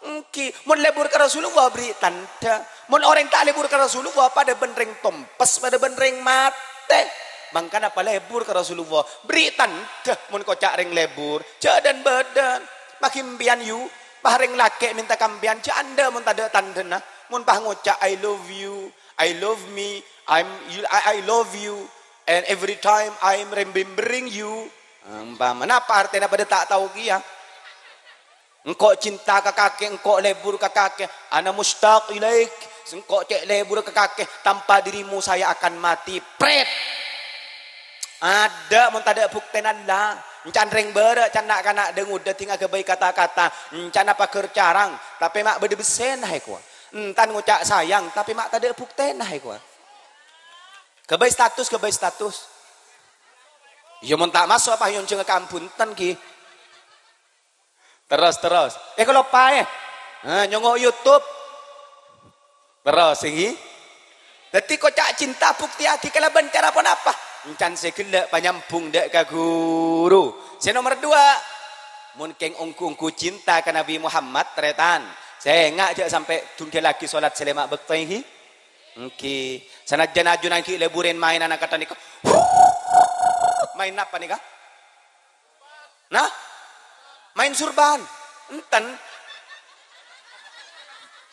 Èngghi, mon lebur ka Rasulullah, bherri' tandhâ. Mon orèng ta' lebur ka Rasulullah, padâ bân rèng tompes, padâ bân rèng matè. Mangkana palebur ka Rasulullah, bherri' tandhâ. Mon koca' rèng lebur, jhâ' dhân-bâdhân. Maghi empèyan, yu, pas rèng lakè' mènta ka empèyan, jhâ' andhâ mon tadâ' tandhâna. Mon pas ngoca', "I love you, I love me, I'm, you, I, I love you, and every time I'm remembering you." Umpama, napa artèna padâ ta' tao kèya? "Engko' cinta ka kakè, engko' lebur ka kakè. Ana mustaq ilaik. Engko' cè' lebur ka kakè. Tanpa dirimu saya akan mati." Pret! Adâ' mon tadâ' buktèna la. Èncan rèng bârâ', can na'-kana' dhâ-ngodâ dhing aghâbây kata-kata. Èncana paghâr carang, tapè ma' bâdâ bessèna, èkowa. Èntan ngoca' sayang, tapè ma' tadâ' buktèna, èkowa. Ghâbây status, ghâbây status. Iyâ, mon ta' maso' apa èyonjhângnga ka ambunten, ghi. Terros, terros. Eh, kaloppaè. Nah, nyongngo' YouTube. Terros, èngghi. Dhâddhi koca' cinta buktèyaghi kalabân cara ponapa? Èncan sè ghellâ' panyambhung dâ' ka ghuru. Sè nomer duwâ', mon kèng ongghu-ongghu cinta ka Nabi Muhammad, tarètan. Sènga' jhâ' sampè' dhungghâllaghi solat sè lèma' bâkto, èngghi. Èngghi. Sanajjhân ajunan ghi' lebburèn maènan ka'dinto nèka. Maèn napa nèka? Nah? Maèn surban? Enten.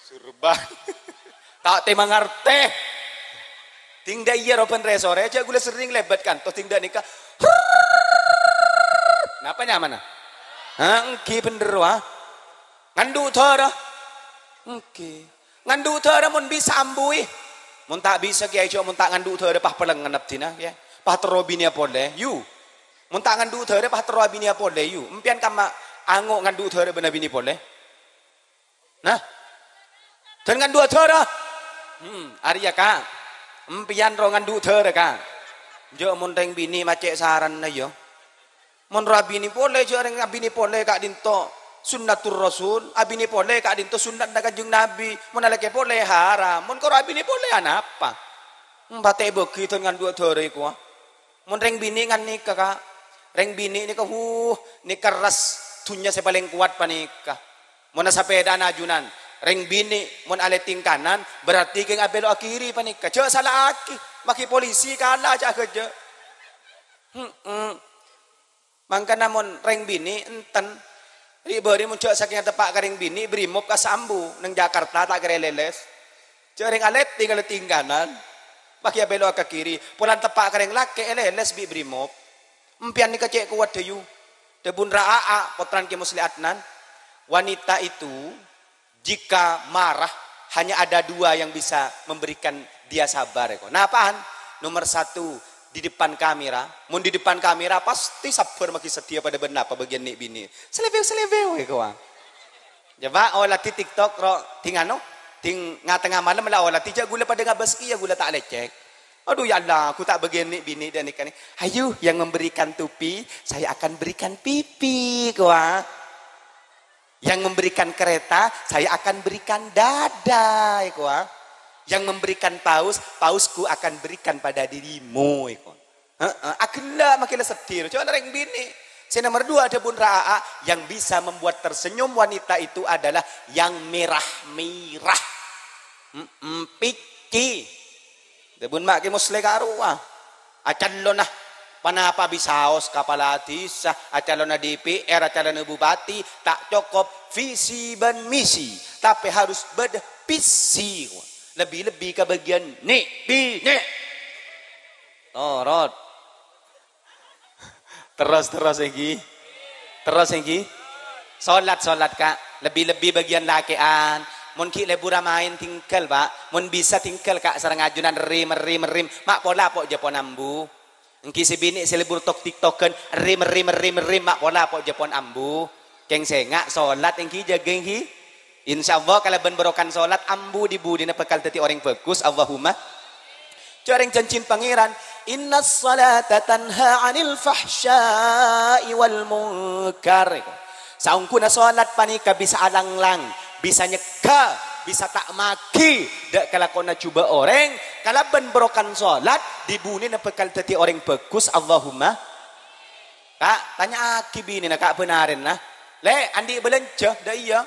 Surban. Ta' tè mangartè. Dhing dâ' iyâ rowa bân rè-sorè, jhâ' ghulâ serrèng lèbât kanto dhing dâ' nèka. Napa nyamana? Ha, èngghi bhender, wa. Ngandhu' dârâ. Èngghi. Ngandhu' dârâ mon bisa ambuwi. Mon ta' bisa, kèyaè, jhâ' mon ta' ngandhu' dârâ pas palengngen abdhina, kèyaè. Pas terro abinèa polè, yu. Mon ta' ngandhu' dârâ pas terro abinèa polè, yu. Empèyan kamma ango' ngandhu' dârâ bân abinè polè. Nah. Dhân ngandhu'â dârâ. Hmm, arèya, Ka'. Empèyan rowa ngandhu' dârâ, Ka'. Jhâ' mon rèng binè' ma' cè' saranna, yâ. Mon rowa abinè polè, jhâ' rèng abinè polè ka'dinto sunnatur Rasul, abinè polè ka'dinto sunnatna Kanjeng Nabi. Mon alakè polè haram, mon karo abinè polè anapa? Empatè bâgi dhân ngandhu'â dârâ èkowa. Mon rèng binè' ngan nèka, Ka'. Rèng binè' nèka, huh, nèka ras dhunnya sè palèng kowat panèka. Mon asapèdaan ajunan, rèng binè' mon alètèng kanan, berarti kèng abhèlo'aghi kiri panèka. Jhâ' sala'aghi, maghi polisi kala jhâ' ghâjâ. Heeh. Mangkana mon rèng binè' enten. Ri'-bâri' mon jhâ' sakènga teppa' ka rèng binè', brimob ka sambu, neng Jakarta ta' kèra lèlès. Jhâ' rèng alètèng, alètèng kanan, maghi abhèlo'a ka kiri. Polana teppa' ka rèng lakè', èlèlès bi' brimob. Empèyan nèka cè' kowat dâyu. Dhâbuna Ra Aa, pottrana Kè Musleh Adnan, wanita itu jika marah, hanya ada dua yang bisa memberikan dia sabar, èkowa. Napa'an? Nomor satu, di depan kamera. Mon di depan kamera, pasti sabbhâr maghi sadhiyâ padâ bân napa bâgiyân nè'-binè'. Selebew-selebew, èkowa. Coba oladhi TikTok, ro, dhing ano, dhing nga-tengnga malem la oladhi, jhâ' ghulâ padâ ngabâs kèya, ghulâ ta' lècèk. Aduh, ya Allah, ghu ta' bâgiyân nè'-binè' dâ' nèka nè. Ayo, yang memberikan topi, saya akan berikan pipi, èkowa. Yang memberikan kereta, saya akan berikan dada, èkowa. Yang memberikan paus, pausku akan berikan pada dirimu, èkowa. Heeh, aghellâ' maghi la sedhi, jhâ' rèng binè'. Sè nomor dua, dhâbuna Ra Aa, yang bisa membuat tersenyum wanita itu adalah yang merah-merah. Mm-mm, pècè. Dhâbuna Ma' Kè Musleh karowa. Acallona. Ponapa bisaos kapala dhisa, acalona D P R, acalona bupati, ta' cokop visi ban misi, tapè harus bâdâ visi. Lebbi-lebbi ka bâgiyân nè'-binè'. Torot. Terros, terros èngghi. Terros èngghi. Solat, solat, Ka'. Lebbi-lebbi bâgiyân lakè'an. Mon ghi' lebur amaèn, tinggal, Pa'. Mon bisa, tinggal, Ka', sareng ajunan rim, rim, rim. Ma' pola po' jâ pon ambu. Èngghi sè binè' sè lebur tok-tiktokan, rim, rim, rim, rim, ma' pola po' jâ pon ambu. Kèng sènga' solat èngghi, jâgâ èngghi. Insyaallah kalabân barokana solat, ambu di-budina bhâkal dhâddhi orèng bhâghus. Allahumma. Jâ' orèng jhânjhina Pangèran, "Innas salata tanha 'anil fahsya'i wal munkar." Saongghuna solat panèka bisa alanglang, bisa nyegghâ, bisa ta' maghi dâ' kalakowanna jhubâ' orèng, kalabân barokana solat, di-budina bhâkal dhâddhi orèng bhâghus. Allahumma. Ka', tanya'aghi binèna, Ka', bân arèna. "Lè', andi' bâlânjhâ?" "Dâ' iyâ."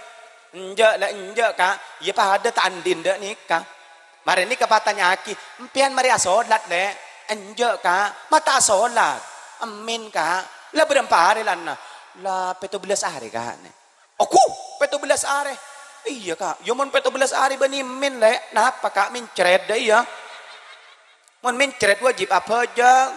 "Enjâ', Lè', enjâ', Ka'." "Iyâ padâ ta' andi'na dâ' nèka." Marè nèka patanya'aghi, "Empèyan marè asolat, Lè'?" "Enjâ', Ka'." "Ma' ta' asolat?" "Emmèn, Ka'." "La bârâmpa arè lana?" "La pètto bellâs arè, Ka'." "Oku, pètto bellâs arè?" "Iyâ, Ka'." "Iyâ mon pètto bellâs arè bânnè emmèn, Lè'. Napa, Ka', mèncrèt dâ' iyâ?" "Mon mèncrèt wajib abhâjâng.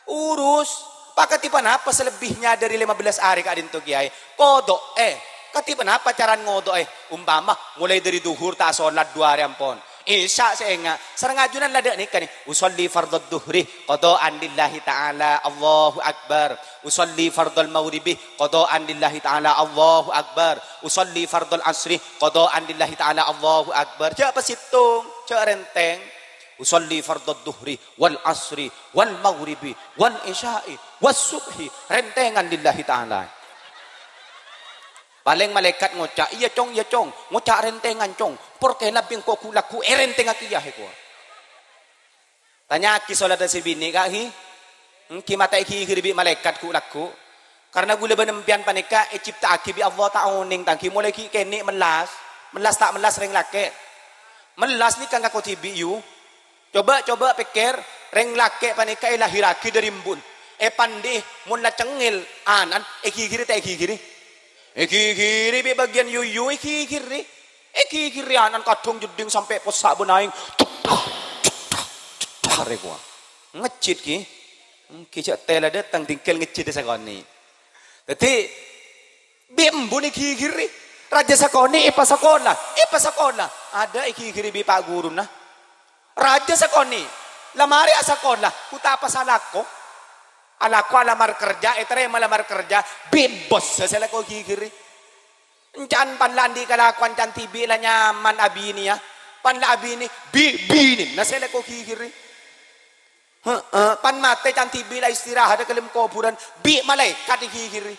Urus. Pa' kadhi ponapa sè lebbinya dâri lèma bellâs arè ka'dinto kèyaè? Qodho'è. Kadhi ponapa carana ngodho'è? Ompama molaè dâri dhuhur ta' asolat du arè ampon. Isya sènga'. Sareng ajunan la dâ' nèka nè. Usolli fardhadh dhuhri qadha'an lillahi ta'ala. Allahu Akbar. Usolli fardhal maghribi qadha'an lillahi ta'ala. Allahu Akbar. Usolli fardhal asri qadha'an lillahi ta'ala. Allahu Akbar." Jâ' pasèttong, jâ' rèntèng. "Usolli fardhadh dhuhri wal asri wal maghribi wal isya'i was subhi." Rèntèngan lillahi ta'ala. Palèng malaèkat ngoca', "Iyâ, Cong, iyâ, Cong. Ngoca' rèntèngan, Cong. Porkè la bi' engko' ghu-, lagghu èrèntèngngaghi, yâ, èkowa." Tanya'aghi solat sè binè', Ka', ghi. Èngghi ma' ta' èghighiri bi' malaèkat ghu-, lagghu. Karna ghulâ bân empèyan panèka ècipta'aghi bi' Allah ta' onèng, ta' ghi, molaè ghi' kènè' mellas. Mellas ta' mellas rèng lakè'? Mellas nèka ngako dhibi', yu. Coba, coba pèkkèr, rèng lakè' panèka èlahèrraghi dâri embu'na. Èpandhi'i mon la cengngel ana'na, èghighiri ta' èghighiri? Èghighiri bi' bâgiyân yuyu, èghighiri. Èghighiri ana'na kadhung jeddhing sampè' possa' bân aèng. Cetthak, cetthak, cetthak, rè kowa. Ngejjit, ghi. Èngghi jâ' tèla dâteng, tinggal ngejjit sakonè'. Dhâddhi, bi' embu'na èghighiri. Rajâ sakonè' èpasakola, èpasakola. Adâ' èghighiri bi' pa' ghuruna. Rajâ sakonè', la marè asakola, ghu ta' pas alako. Alako alamar kerja, ètarèma lamar kerja, bi' bossa sè lako èghighiri. Ènca'na pan la andi' kalakowan can dhibi' la nyaman abiniyâ, pan la abinè, bi' binèna sè lako èghighiri. Heeh, pan matè can dhibi' la istirahat è dâlem kobhurân, bi' malaèkat èghighiri.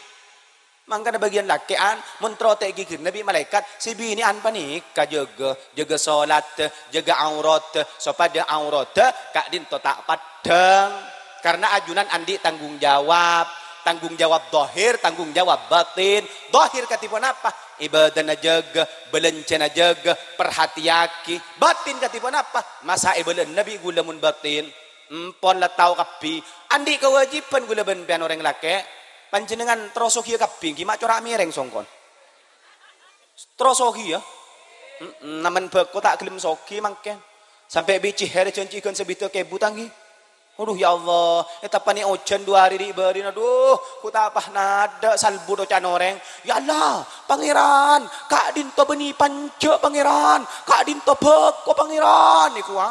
Mangkana bâgiyân lakè'an, mon terro ta' èghighirina bi' malaèkat, sè binè'an panèka jâgâ, jâgâ solat, jâgâ aurat, sopaja aurat ka'dinto ta' paddhâng. Karna ajunan andi' tanggung jawab, tanggung jawab dhahir, tanggung jawab batin. Dhahir kadhi ponapa? Ibâdâna jâgâ, bâlânjhâna jâgâ, parhatèyaghi. Batin kadhi ponapa? Masa' èbâlâna bi' ghulâ mon batin? Empon la tao kabbhi. Andi' kawâjibhân ghulâ bân empèyan orèng lakè'. Panjhennengngan terro soghiyâ kabbhi, ghi ma' cora' mèrèng songkon. Terro soghiyâ. Mm-mm, namen bhâko ta' ghellem soghi mangkèn. Sampè' bi' cèhèrra jhânjhi ghân sabidhâk èbu tanggi. Aduh, ya Allah, ètappanè ojhân du arè ri'-bâri'na, aduh, ghu ta' pas nadâ' salbu oca'na orèng. Ya Allah, Pangèran, ka'dinto bânnè panjhâ', Pangèran, ka'dinto bhâko, Pangèran, èkowa.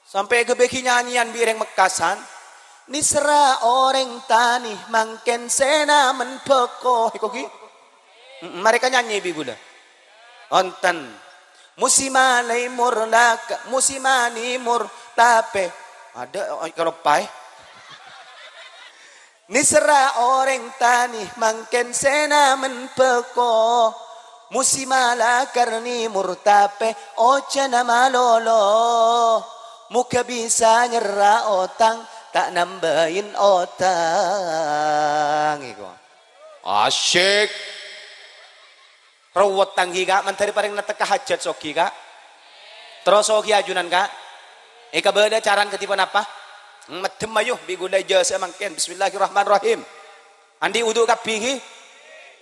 Sampè' èghâbâyaghi nyanyèyan bi' rèng Mekkasan, "Nèserra orèng tanè mangkèn sè namen bhâko." Èkowa ghi? Mm-mm, marè kanyanyè bi' ghulâ. Wonten. Musimma laimur laka-, musimma nimur tapè. Adâ', oh, kaloppaè. Nèserra orèng tanè mangkèn sè namen bhâko. Musimma lakar nimur tapè ojhâna malolo. Moghâ bisa nyerra otang, ta' nambâi otang. Èkowa. Asyik. Rowet tanggi, Ka', mandhâri parèng nètèka hajhât soghi, Ka'. Terro soghi ajunan, Ka'. Èkabâlâ carana kadhi ponapa? Meddhem ayo bi' ghulâ ijazah mangkèn. Bismillahirrahmanirrahim. Andi' wudu kabbhi ghi?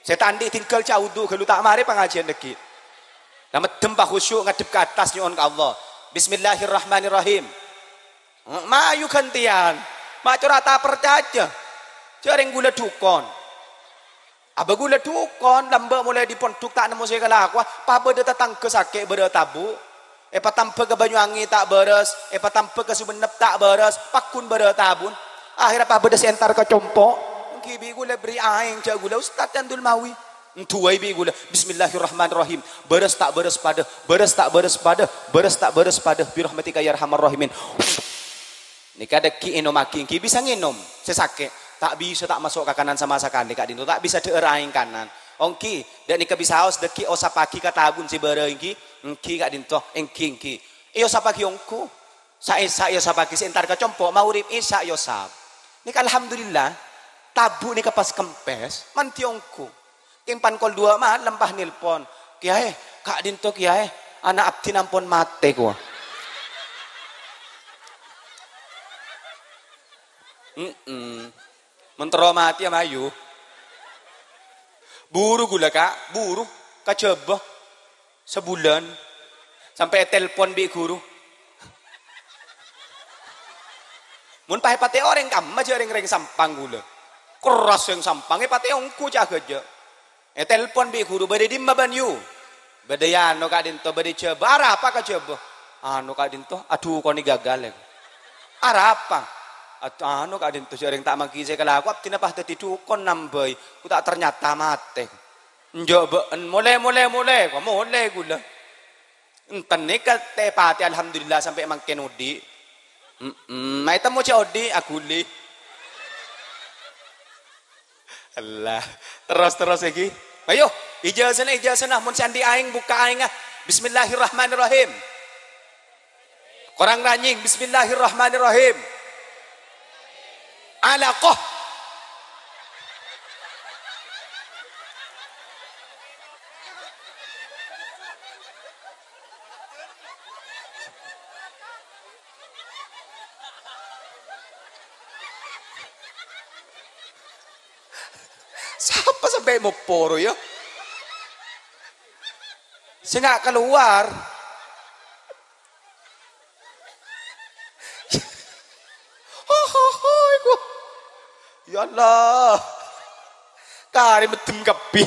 Sè ta' andi' tinggal ca' wudu ghâllu ta' marè pangajiân dhâggi'. La meddhem pa khusyuk ngadhep ka attas nyo'on ka Allah. Bismillahirrahmanirrahim. Mayu ghântèyan. Ma' cora' ta' parcajâ. Jhâ' rèng ghulâ dhukon. Abâ ghulâ dhukon, lambâ' molaè dâri pondhuk ta' nemmo sè èkalakowa, pabâdâ tatangghâ sakè' bârâs tabu'. Èpatamba ka Banyuwangi ta' bârâs, èpatamba ka Songennep ta' bârâs, pagghun bârâs tabu'na. Akhèrra pabâdâ sè entar ka compo'. Ènggi bi' ghulâ bherri' aèng, jhâ' ghulâ, "Ustad Candul Mawi." Ènduwâi bi' ghulâ, "Bismillahirrahmanirrahim. Bârâs ta' bârâs padâ, bârâs ta' bârâs padâ, bârâs ta' bârâs padâ, birahmatika ya arhamar rahimin." Nèka dhâggi' ènomaghi, ènggi bisa ngènom. Sè sakè', ta' bisa ta' maso' ka kanan sama sakalè, ka'dinto ta' bisa dhâ'âr aèng kanan. Ènggi, dâ' nèka bisa aos dhâggi' osappaghi ka tabu'na sè bârâs ènggi, ènggi ka'dinto, ènggi, ènggi. Èosappaghi ongghu. Sa-, sa-, èosappaghi sè entar ka compo', maghrib, isya èosap. Nèka alhamdulillah, tabu' nèka pas kempès, mandhi ongghu. Kèng pan kol duwâ' malem pas nelpon, "Kèyaè, ka'dinto kèyaè, ana' abdhina ampon matè," kowa. Mm-mm. Mon terro matè ya mayu. Buru ghulâ, Ka', buru. Kajhâbhâ. Sabulân. Sampè' ètelpon bi' ghuru. Mon pas èpatè orèng kamma jhâ' rèng-rèng Sampang ghulâ. Kerras rèng Sampang èpatè ongghu ca' ghâjâ. Ètelpon bi' ghuru, "Bâdâ è dimma bân yu?" "Bâdâ è ano ka'dinto, bâdâ è jhâbâ." "Arapa ka jhâbâ?" "Ano ka'dinto, adhukonè gagal, ya." "Arapa?" "Ad-, ano ka'dinto, jhâ' rèng ta' mangghi sè èkalakowa, abdhina pas dhâddhi dhukon nambâi. Ku ta' ternyata matè." "Enjâ' bâ'en, molè, molè, molè." Wah, molè ghulâ. Enten nèka tè-patè, alhamdulillah, sampè' mangkèn odi'. Mm-mm. Maètemmo jhâ' odi', aghuli. Allah. Terros, terros, ènggi. Ayo, ijazana, ijazana. Mon sè andi' aèng, bukka' aèngnga. Bismillahirrahmanirrahim. Korang ranying. Bismillahirrahmanirrahim. Alaqah. Sapa sampè' moppo ro, ya? Sè nga' kalowar. Ho, ho, ho, iku. Ya Allah. Karè meddhem kabbhi.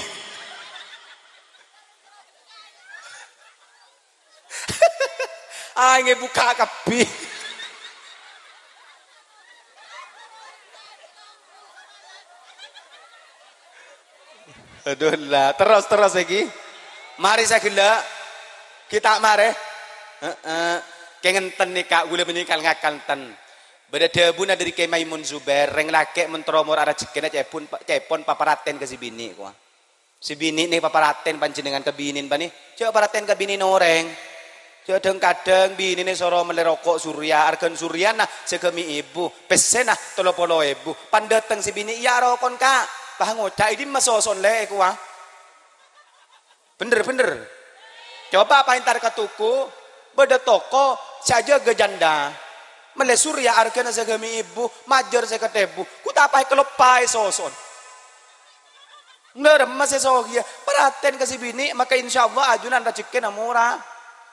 Aèngè bukka' kabbhi. Aduh, la, terros, terros ènggi. Marè saghellâ'. Kita marè. Heeh. Kèng enten nèka, ghulâ bânnè kal-ngakal enten. Bâdâ dhâbuna dâri Kè Maimun Zubair, rèng lakè' mon terro mora rajhekkèna cèpon, cèpon paparatèn ka sè binè', kowa. Sè binè' nè paparatèn panjhennengngan ka binèna bânnè. Jhâ' paratèn ka binèna orèng. Jhâ' dhâng-kadhâng binèna soro mellè roko' Surya, arghâna Suryana sagâmè èbu, pèssèna tello polo èbu. Pan dâteng sè binè', "Iyâ, rokon, Ka'." Pas ngoca', "È dimma soso'na lè' è kowa?" Bhender, bhender. Coba pas entar ka toko, bâdâ toko sè ajâgâ jhândhâ. Mellè Surya arghâna sagâmè èbu, majâr sèket èbu. Ghu ta' pas èkaloppaè soso'na. Ngaremma sè soghiyâ, paratèn ka sè binè', maka insyaallah ajunan rajhekkèna mora.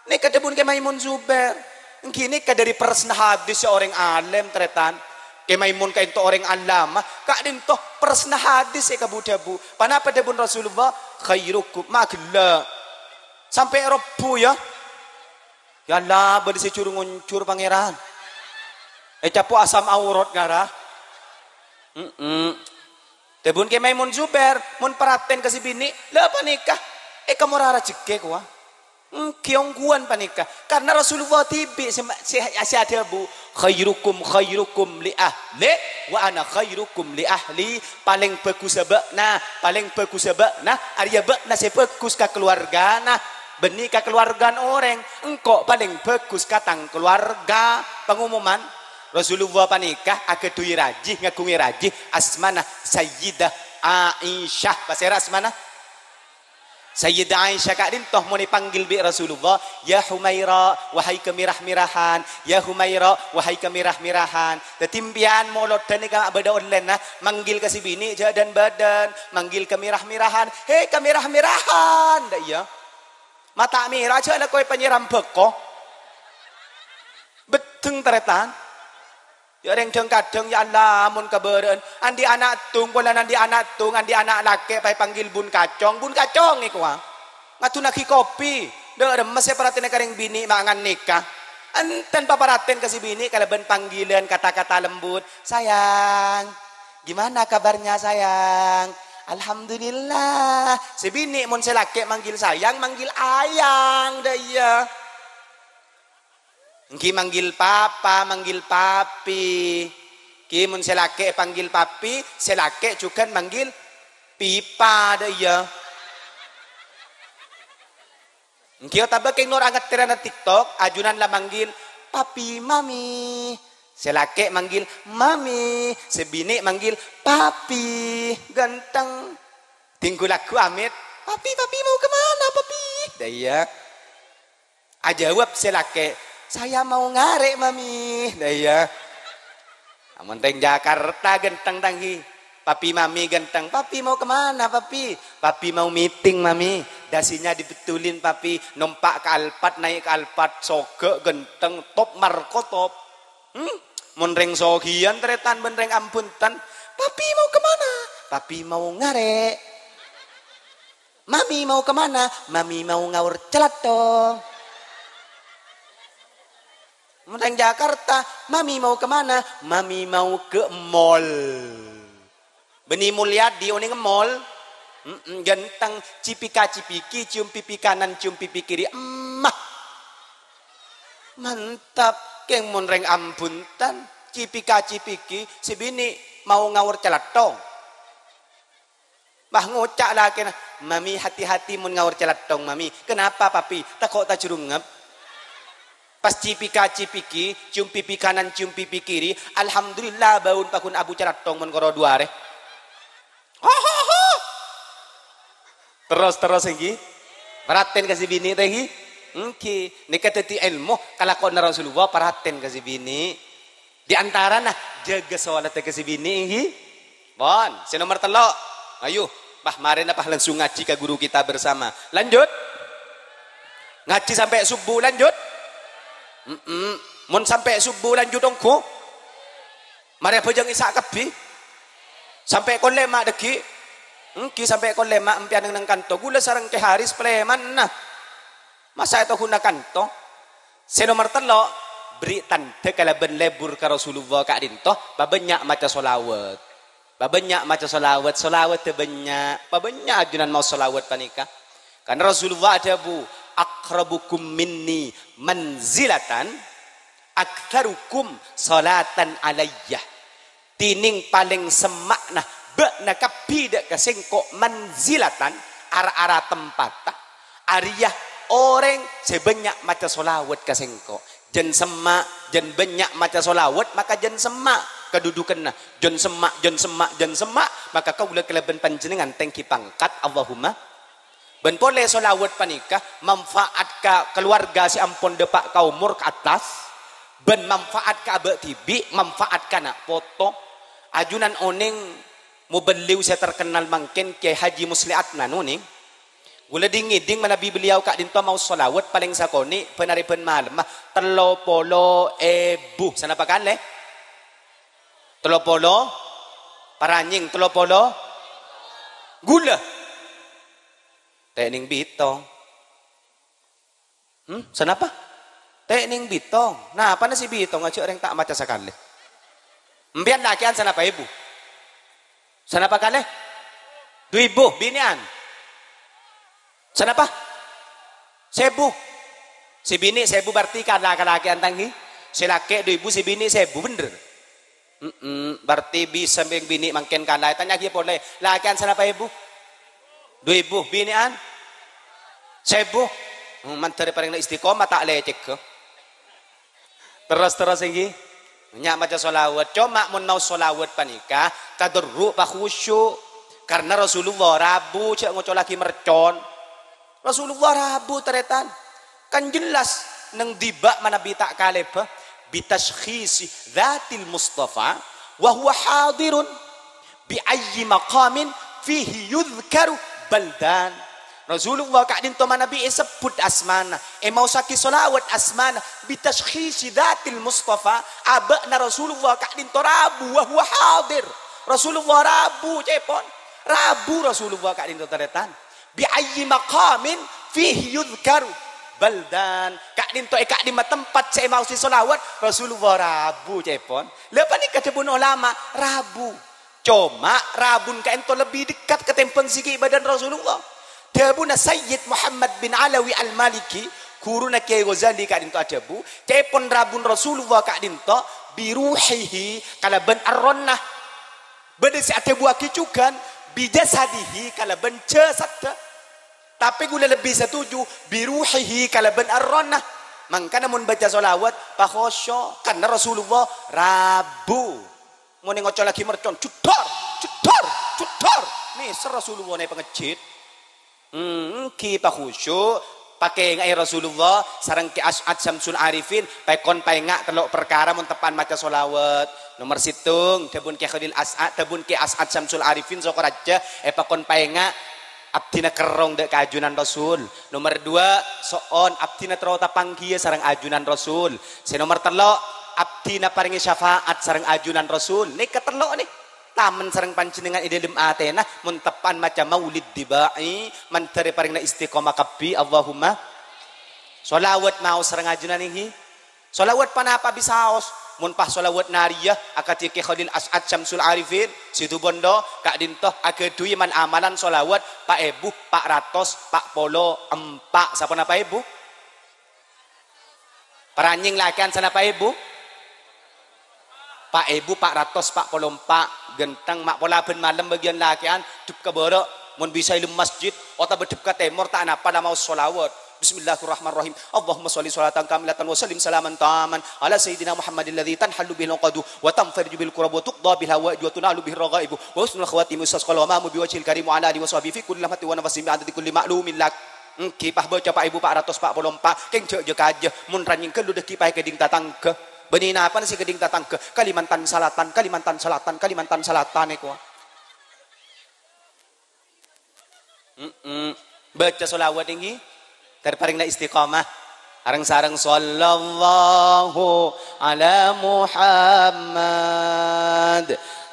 Nèka dhâbuna Kè Maimun Zubair. Ènggi nèka dâri peresna hadis sè orèng alèm, tarètan. Kè Maimun ka'dinto orèng allamah, ka'dinto peresna hadis sè kabu-dhâbu. Ponapa dhâbuna Rasulullah? "Khairukum," ma' ghellâ'. Sampè' robbu, ya. Ya Allah, bâdâ sè jur-ngonjur, Pangèran. Ècapo' asam aurat, ngara. Mm-mm. Dhâbuna Kè Maimun Zubair, "Mon paratèn ka sè binè', la panèka èkamora rajhekkè, kowa." Ènggi ongghuwân panèka. Karna Rasulullah dhibi' sè, sè, sè adhâbu, "Khairukum khairukum li ahli, wa ana khairukum li ahli." Palèng bhâghussa bâ'na, palèng bhâghussa bâ'na, arèya bâ'na sè bhâghus ka kalowarghâna, bânnè ka kalowarghâna orèng, engko' palèng bhâghus ka tang kalowarghâ. Pangomoman, Rasulullah panèka aghâdhuwi rajhi, ngaghungè rajhi, asmana Sayyidah Aisyah. Pasèra asmana? Sayyidah Aisyah ka'dinto mon èpanggil bi' Rasulullah, "Ya Humaira, wahai kamèrah-mèrahan, ya Humaira, wahai kamèrah-mèrahan." Dhâddhi, empèyan molodhân nèka bâdâ ollèna, manggil ka sè binè' jhâ' dân-bâdân, manggil kamèrah-mèrahan, "He, kamèrah-mèrahan!" Dâ' iyâ. Ma' ta' mèra jhâ' la kowe panyèram bhâko. Beddheng, tarètan. Ya, rèng dhâng-kadhâng, ya Allah, mon kabârâ'ân. Andi' ana' tong, polana andi' ana' tong, andi' ana' lakè' paèpanggil bun kacong, bun kacong èkowa. Ngadunnaghi kopi. Dâ' remma sè parhatèna ka rèng binè' ma' ngannèka. Enten paparhatèn ka sè binè' kalabân panggilan kata-kata lembut. "Sayang, gimana kabarnya, sayang?" "Alhamdulillah." Sè binè' mon sè lakè' manggil sayang, manggil ayang, dâ' iyâ. Ènggi manggil papa, manggil papi. Ènggi mon sè lakè' èpanggil papi, sè lakè' jhughân manggil pipa, dâ' iyâ. Ènggi otabâ kèng nor angatèrana TikTok, ajunan la manggil papi, mami. Sè lakè' manggil mami, sè binè' manggil papi. Ghântheng. Dhingghu lagghu amit, "Papi, papi mau kemana, papi?" Dâ' iyâ. Ajâwâb sè lakè', "Saya mau ngarè', Mami." Dâ' iyâ. Amon rèng Jakarta ghântheng, tang, ghi. Papi mami ghântheng. "Papi mau kemana, Papi?" "Papi mau meeting, Mami. Dasinya dibetulin, Papi. Nompa' ka Alphard, naè' ka Alphard. Soghâ, ghântheng, top, marko top." Hmm? Mon rèng soghiyân tarètan bân rèng ambhunten, "Papi mau kemana?" "Papi mau ngarè'." "Mami mau kemana?" "Mami mau ngaor calathong." Mon rèng Jakarta, "Mami mau kemana?" "Mami mau ke mall." Bânnè Mulyadi onèng mall. Mm-mm, ghântheng, cipika-cipiki, cium pipi kanan, cium pipi kiri. Emmah. Mantap, kèng mon rèng ambhunten, cipika-cipiki, sè binè' mau ngaor calathong. Bah, ngoca' lakèna, "Mami, hati-hati mon ngaor calathong, Mami." "Kenapa, Papi?" "Tako' tajrungep." Pas cipika-cipiki, cium pipi kanan, cium pipi kiri, alhamdulillah, bâuna paggun abu calathong mon koro duwâ arè. Ho, ho, ho. Terros, terros, ènggi. Parhatèn ka sè binè', ta, ènggi? Ènggi. Nèka dhâddhi èlmo kalakowanna Rasulullah, parhatèn ka sè binè'. Di antarana, jâgâ solatta ka sè binè', ènggi? Pon, sè nomer tello'. Ayo, bah, marèna, bah, langsung ngajhi ka guru kita bersama. Lanjut. Ngajhi sampè' subuh, lanjut. Mm-mm. Mon sampè' subuh lanjut ongghu, marè abhâjâng Isya' kabbhi. Sampè' kol lèma' dhâggi'. Ènggi sampè' kol lèma' empèyan neng, neng kanto. Ghulâ sareng Kè Haris palèmana. Masa' ètoghuna kanto? Sè nomer tello', bherri' tandhâ kalabân lebur ka Rasulullah ka'dinto, pabânnya' maca sholawat. Pabânnya' maca sholawat, sholawatta bânnya', pabânnya' ajunan maos sholawat panèka. Karna Rasulullah adhâbu, "Aqrabukum minni manzilatan, aktsarukum sholatan alayya." Dhinèng palèng semma'na bâ'na kabbhi dâ' ka sèngko' manzilatan, ra-ara tempatta, arèya orèng sè bânnya' maca sholawat ka sèngko'. Jân semma', jân bânnya' maca sholawat, maka jân semma' kadudukanna. Jân semma', jân semma', jân semma', maka kaulâ kalabân panjhennengngan tèngghi pangkat. Allahumma. Bân polè sholawat panèka manfaat ka kaluwarga sè ampon dâpa' ka omor ka attas, bân manfaat ka abâ' dhibi', manfaat ka na' poto. Ajunan onèng mubelliw sè terkenal mangkèn, Kyai Haji Musleh Adnan, onèng? Ghulâ dhing-ngèdhing manabi beliau ka'dinto maos sholawat palèng sakonè' bân arè bân malemma tello polo èbu. Sanapa kalè? Tello polo? Paranyèng tello polo? Ghulâ. Tènèng bitong. Hmm, sanapa? Tènèng bitong. Napana sè bitong, ajâ' orèng ta' maca sakalè. Empèyan lakè'an sanapa èbu? Sanapa kalè? Du èbu, binè'an? Sanapa? Sèbu. Sè binè' sèbu berarti kala ka lakè'an, ta' ènggi? Sè lakè' du èbu, sè binè' sèbu, bhender? Mm-mm, berarti bisa beng binè' mangkèn kala. Tanya'aghi polè, lakè'an sanapa èbu? Du èbu, binè'an? Sèbu. Hmm, mandhâr parèng la istiqomah ta' lècègghâ. Terros-terros ènggi. Nya' maca sholawat. Coma mon maos sholawat panèka, tadarru' pa khusyu'. Karna Rasulullah rabu jâ' ngocolaghi mercon. Rasulullah rabu, tarètan. Kan jelas neng dhiba' manabi ta' kalèbhâ, "Bi tasykhisi dzatil Mustafa wa huwa hadirun bi ayyi maqamin fihi yudhkaru baldan." Rasulullah ka'dinto manabi èsebbhut asmana, èmaossaghi shalawat asmana, "Bi tasykhisi dzatil Mustafa," abâ'na Rasulullah ka'dinto rabu, wa huwa hadir. Rasulullah rabu, ca'èpon. Rabu Rasulullah ka'dinto, tarètan. "Bi ayyi maqamin fihi yudhkaru baldan." Ka'dinto è ka'dimma tempat sè èmaossè shalawat, Rasulullah rabu, ca'èpon. Lha panèka dhâbuna ulama, rabu. Coma, rabun ka'dinto lebbi dekat katèmbhâng sè ghi' bâdâna Rasulullah. Dhâbuna Sayyid Muhammad bin Alawi Al-Maliki, ghuruna Kèyaè Ghazali ka'dinto adhâbu, ca'èpon rabun Rasulullah ka'dinto, "Bi ruhihi," kalabân errohna. Bâdâ sè adhâbuwâghi jhughân, "Bi jasadihi," kalabân jasadda. Tapè ghulâ lebbi satuju, "Bi ruhihi," kalabân errohna. Mangkana mon bâca shalawat, pakhosyo', karna Rasulullah rabu. Mon ngoco' lagi mercon, "Jeddor, jeddor, jeddor." Mèsèr Rasulullah neng pangejjhit. Hmm, ènggi pakhusyu', pakèngaè Rasulullah sareng Kè As'ad Syamsul Arifin, pèkon paènga' tello' parkara mon teppa'an maca shalawat. Nomer sèttong, dhâbuna Kè Khalil As'ad, dhâbuna Kè As'ad Syamsul Arifin, Sokoraja, èpakon paènga' abdhina kerrong dâ' ka ajunan Rasul. Nomer duwâ', so'on abdhina terro tapangghiyâ sareng ajunan Rasul. Sè nomer tello', abdhina parèngè syafa'at sareng ajunan Rasul. Nèka tello' nè. Tamen sareng panjhennengngan è dhâlem atèna, mon teppa'an maca maulid dhiba'i, mandhâr èparèngana istiqomah kabbhi, Allahumma. Shalawat maos sareng ajunan ènggi. Shalawat panapa bisaos? Mon pas shalawat nariyah, akadhi Kè Khalil As'ad Syamsul Arifin, Situbondo, ka'dinto aghâdhuwi mal-amalan shalawat pa' èbu pa' ratos pa' polo empa'. Saponapa èbu? Paranyèng lakè'an sanapa èbu? Pa' èbu pa' ratos pa' polo empa'. Ghântheng ma' pola bân malem bâgiyân lakè'an, dâp ka bârâ', mon bisa è dhâlem masjid, otabâ dâp ka tèmor ta' anapa la maos shalawat. Bismillahirrahmanirrahim. Allahumma shalli shalatan kamilatan wa sallim salaman tamman ala sayyidina Muhammadin alladzi tanhallu bihil 'uqadu wa tanfariju bihil kurabu wa tuqda bihil hawaiju wa tunalu bihir raghaibu wa husnul khawatim wa yustasqal ghamamu biwajhihil karim wa ala alihi wa sahbihi fi kulli lamhatin wa nafasin bi'adadi kulli ma'lumin lak. Ènggi pas bâca pa' èbu pa' ratos pa' polo empa', kèng jhâ', jhâ' kajâ, mon ranyèng ghâllu dâggi' paè kèdhing tatangghâ. Bânnè napa sè kèdhing tatangghâ? Kalimantan Salatan, Kalimantan Salatan, Kalimantan Salatan èkowa. Mm-mm. Bâca shalawat ènggi. Ter parèngana istiqomah. Areng-sareng, "Shallallahu ala Muhammad,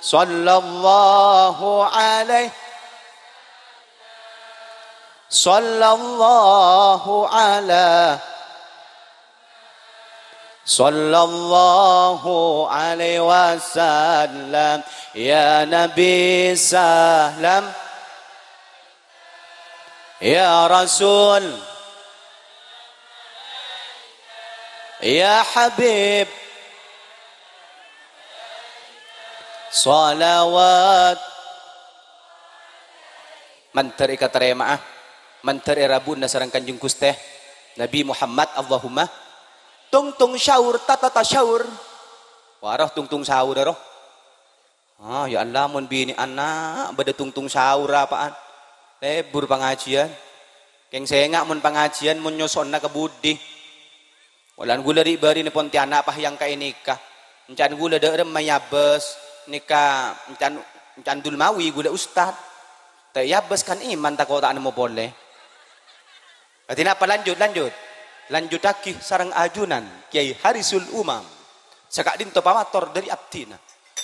shallallahu alaihi, shallallahu ala, shallallahu alaihi wasallam, ya Nabi salam." Ya Rasul, ya Habib, shalawat. Mandhâr èkatarèma'a, mandhâr èrabuna sareng Kanjeng Ghustè Nabi Muhammad, Allahumma. Tungtung syaur, tata tasyaur. Waro tungtung syaur, roh. Ah, ya Allah, mon binè'anna bâdâ tungtung syaur apa'an. Lebur pangajiân. Kèng sènga' mon pangajiân, mon nyosona ka budi. Polana ghulâ ri'-bâri'na Pontianak pas yang ka'ènèka. Ènca'na ghulâ dâ' remma èabâs. Nèka ènca'na, ènca'na Dulmawi ghulâ ustad. Ta' èabâs kan iman tako' ta' nemmo polè. Dhâddhi napa? Lanjut, lanjut. Lanjutaghi sareng ajunan Kyai Harisul Umam. Saka'dinto pamator dâri abdhina.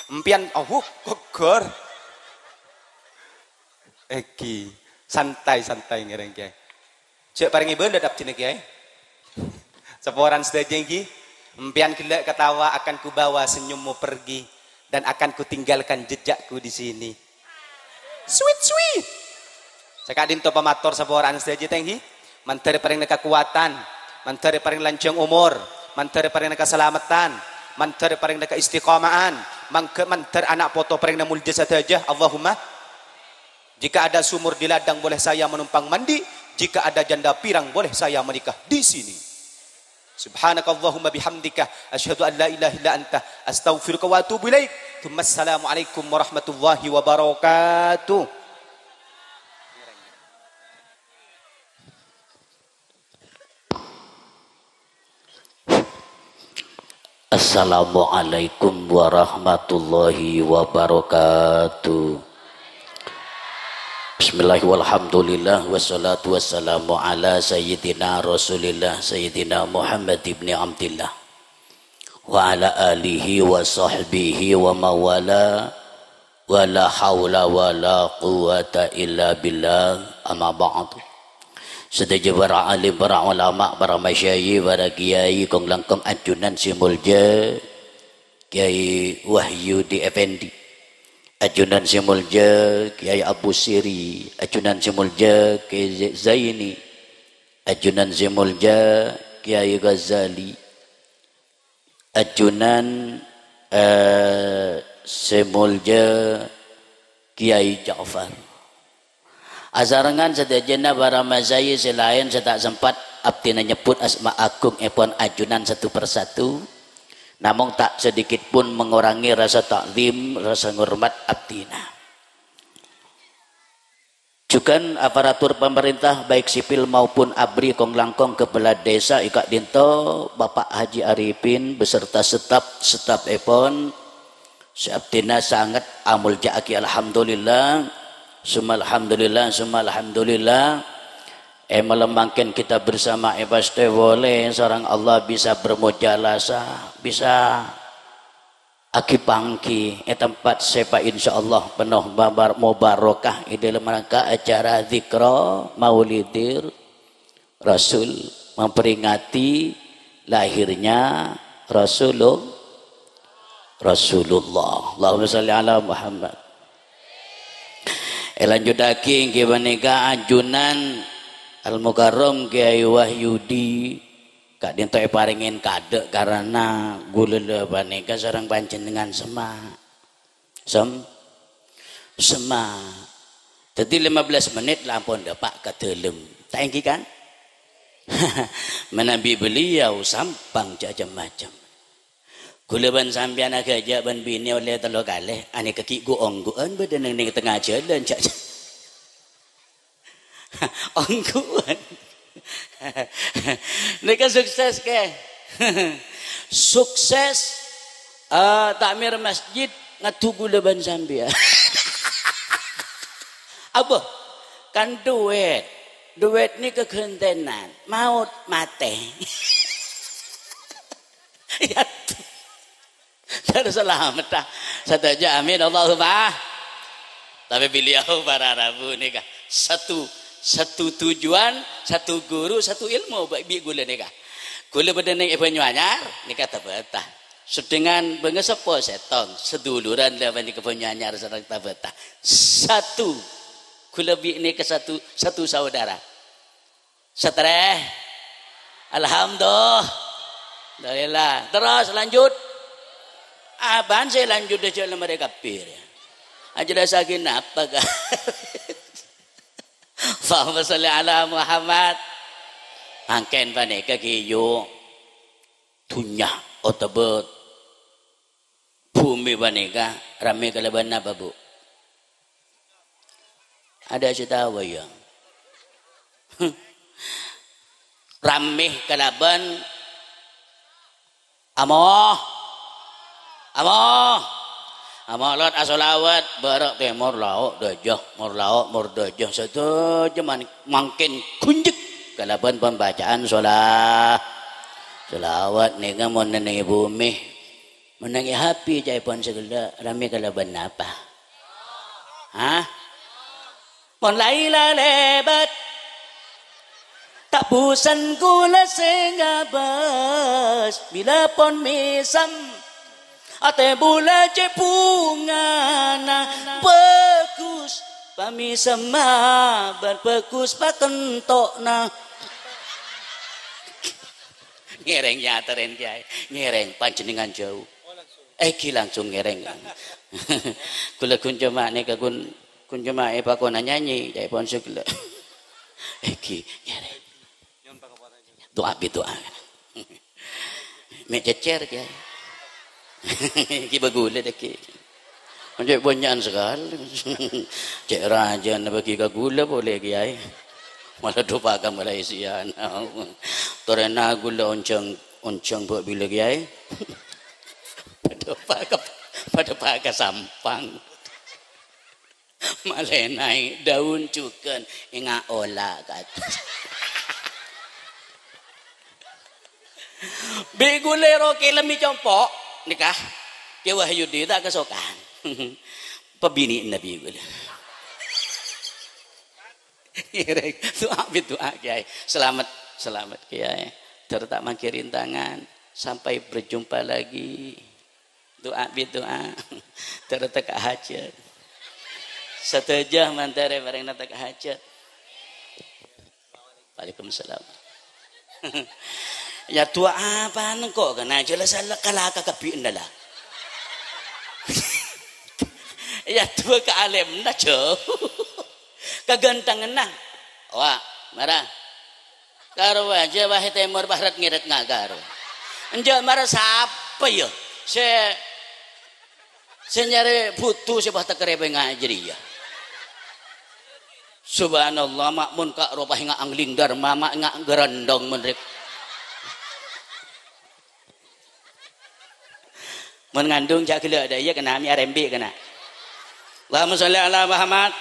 Empèyan, oh, gogor. Ènggi, santai, santai ngèrèng, Kyai. Jhâ' parèngè bâlât abdhina, Kyai. Saporana sadhâjâ ènggi, empèyan ghellâ' katawa akan kubawa senyummu pergi dan akan kutinggalkan jejakku di sini. Sweet, sweet. Saka'dinto pamator saporana sadhâjâ tèngghi. Mandhâr parèngana kakowadhân, mandhâr parèngana lanjhâng omor, mandhâr parèngana kasalameddhân, mandhâr parèngana kaistiqoma'an, mangghâ mandhâr ana' poto parèngana molja sadhâjâ. Allahumma. Jika ada sumur di ladang, boleh saya menumpang mandi. Jika ada janda pirang, boleh saya menikah di sini. Subhanakallahumma bihamdika, asyhadu an la ilaha illa anta, astaghfiruka wa atubu ilaik. Tsumma assalamualaikum warahmatullahi wabarakatuh. Assalamualaikum warahmatullahi wabarakatuh. Bismillah, walhamdulillah, wassalatu wassalamu ala sayyidina Rasulillah, Sayyidina Muhammad ibni Abdillah, wa ala alihi wa sahbihi wa mawala, wa la haula wa la quwwata illa billah, amma ba'du. Sadhâjâ para alim, para ulama, para masyayikh, para kiai, kong-langkong ajunan sè molja, Kiai Wahyudi Effendi. Ajunan sè molja, Kiai Abu Siri. Ajunan sè molja, Kiai Zaini. Ajunan sè molja, Kiai Ghazali. Ajunan, eh, sè molja, Kiai Ja'far. Asarengngan sadhâjâna para masyayikh sè laèn sè ta' sempat abdhina nyebbhut asma agungngèpon ajunan satu persatu. Namong ta' sedikit pun mengurangi rasa ta'zim, rasa ngormat abdhina. Jhughân aparatur pamarènta, baik sipil maupun ABRI, kong-langkong kepala desa è ka'dinto, Bapak Haji Arifin beserta staf-stafèpon, sè abdhina sanget amolja'aghi. Alhamdulillah, summa alhamdulillah, summa alhamdulillah. È malem mangkèn kita bersama èpastè polè sareng Allah bisa bermujalasah, bisa aghi-pangghi è tempat sè pa-, insyaallah penuh babar-, mubarokah è dâlem rangka acara Dzikra Maulidir Rasul, memperingati lahirnya Rasulul-, Rasulullah. Allahumma shalli ala Muhammad. Èlanjhuttaghi èngghi panèka ajunan Al-Mukarram Kiai Wahyudi, ka'dinto èparèngè kadâ' karana ghulâ la panèka sareng panjhennengngan semma'. Sem-, semma'. Dhâddhi lima belas menit la ampon dâpa' ka dâlem. Ta' èngghi, kan? Manabi beliau sampang jhâ' cem-macem. Ghulâ bân sampèyan aghâjâ' bân binè ollè tello kalè, anèka ghi' ghu-ongghuwân bâdâ neng, neng tengnga jhâlân, jhâ', jhâ'. Ongghuwân. Nèka sukses, kè. Sukses, eh, ta'mir masjid ngadhu ghulâ bân sampèyan. Abâ, kan duwèt. Duwèt nèka ghântènan. Maot, matè. Ya. Terus salamet, ah. Sadhâjâ, amin. Allahumma. Tapè beliau para rabu nèka satu, satu tujuan, satu guru, satu ilmu bi', bi' ghulâ nèka. Ghulâ bâdâ neng è Banyuanyar, nèka Tabata. Sedhengan bângaseppo sèttong, saduluran la panèka Banyuanyar sareng Tabata. Satu. Ghulâ bi' nèka satu, satu saudara. Saterrè. Alhamdulillah. Terros lanjut. Apaan sè lanjut aja lemare kabbhi. Ajelasagi napa, Kak? Allahumma sholli ala Muhammad. Mangkèn panèka ghi' yu. Dhunnya otabâ bhumè panèka rammè kalabân napa, Bu? Ada sè tao, ya? Rammè kalabân amoh. Amoh. Amolot asolawat, bârâ' tèmor lao' dâjâ, mor lao' mor dâjâ, sadhâjâ man-, mangkèn ghunjek kalabân pembacaan sola-, solawat nèka mon neng è bhumè. Mon neng è HP ca'èpon sè ghellâ', rammè kalabân napa? Hah? Mon la-, la-, lèbât. Ta' bhusen kaulâ sè ngabâs, bilâ pon mèsem. Atè bulâ cè' bhungana bhâghus, pamèsemma bân bhâghus pakento'na. Ngèrèng nyaterrèn, Kèyaè. Ngèrèng, panjhennengngan jhâu. Èngghi langsung ngèrèng. Kaulâ ghun coma nèka ghun, ghun coma èpakona nyanyi, ca'èpon sè ghellâ'. Èngghi, ngèrèng. Du'a bi' du'a. Mè' cècèr, Kèyaè. Èngghi bhâghulâ dâgghi'. Cè' bânnya'an sakalè. Cè' rajâna bâgi ka kaulâ polè, Kèyaè. Mala dhu paka Malaysiana. Torèna kaulâ onjhâng, onjhâng bâ' bilâ, Kèyaè. Padâ pa-, padâ paka sampang. Malènaè daun jhughân, enga' ola' ka attas. Bi' ghulâ ro kelem è compo', nèka. Kè Wahyudi ta' kasokan. Pabinè'na bi' ghulâ. Ngèrèng. Du'a bi' du'a, Kèyaè. Selamat, selamat, Kèyaè. Dâr ta' mangghi rintangan. Sampai berjumpa lagi. Du'a bi' du'a. Dâr teka' hajât. Sadhâjâ mandhâr è parèngna teka' hajât. Waalaikumsalam. Ya, du'a apa engko' kana' jelas kalaka kabbhi la. Ya, du'a ka alimna, Jo. Kagantenganna. Wa, mara. Karo aja wae tèmor barat ngèrèt ngagar. Enjâ' mara sapa ya? Sè, sè nyarè bhuto sè pas takerrè bânga' jârèya. Subhanallah, ma' mon ka' ropa enga' anglinggar, ma' ma' enga' garandong mon rèk. Mon ngandung jhâ' ghellâ' dâ' iyâ kèna, mè' arembi' kèna. Allahumma sholli ala Muhammad.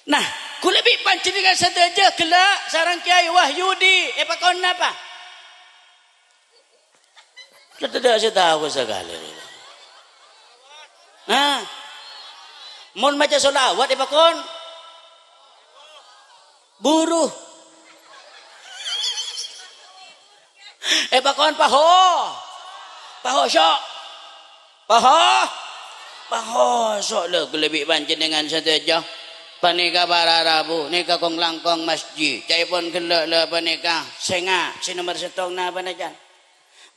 Nah, ghulâ bi' panjhennengngan sadhâjâ ghellâ' sareng Kèyaè Wahyudi èpakon napa? Tadâ' sè tao sakalè. Hah? Mon maca sholawat èpakon? Buru. Èpakon paho. Paho, so'. Paho. Paho, so', lho, ghulâ bi' panjhennengngan sadhâjâ. Panèka para rabu, nèka kong-langkong masjid. Ca'èpon ghellâ' la panèka. Sènga', sè nomer sèttong napa, Najan?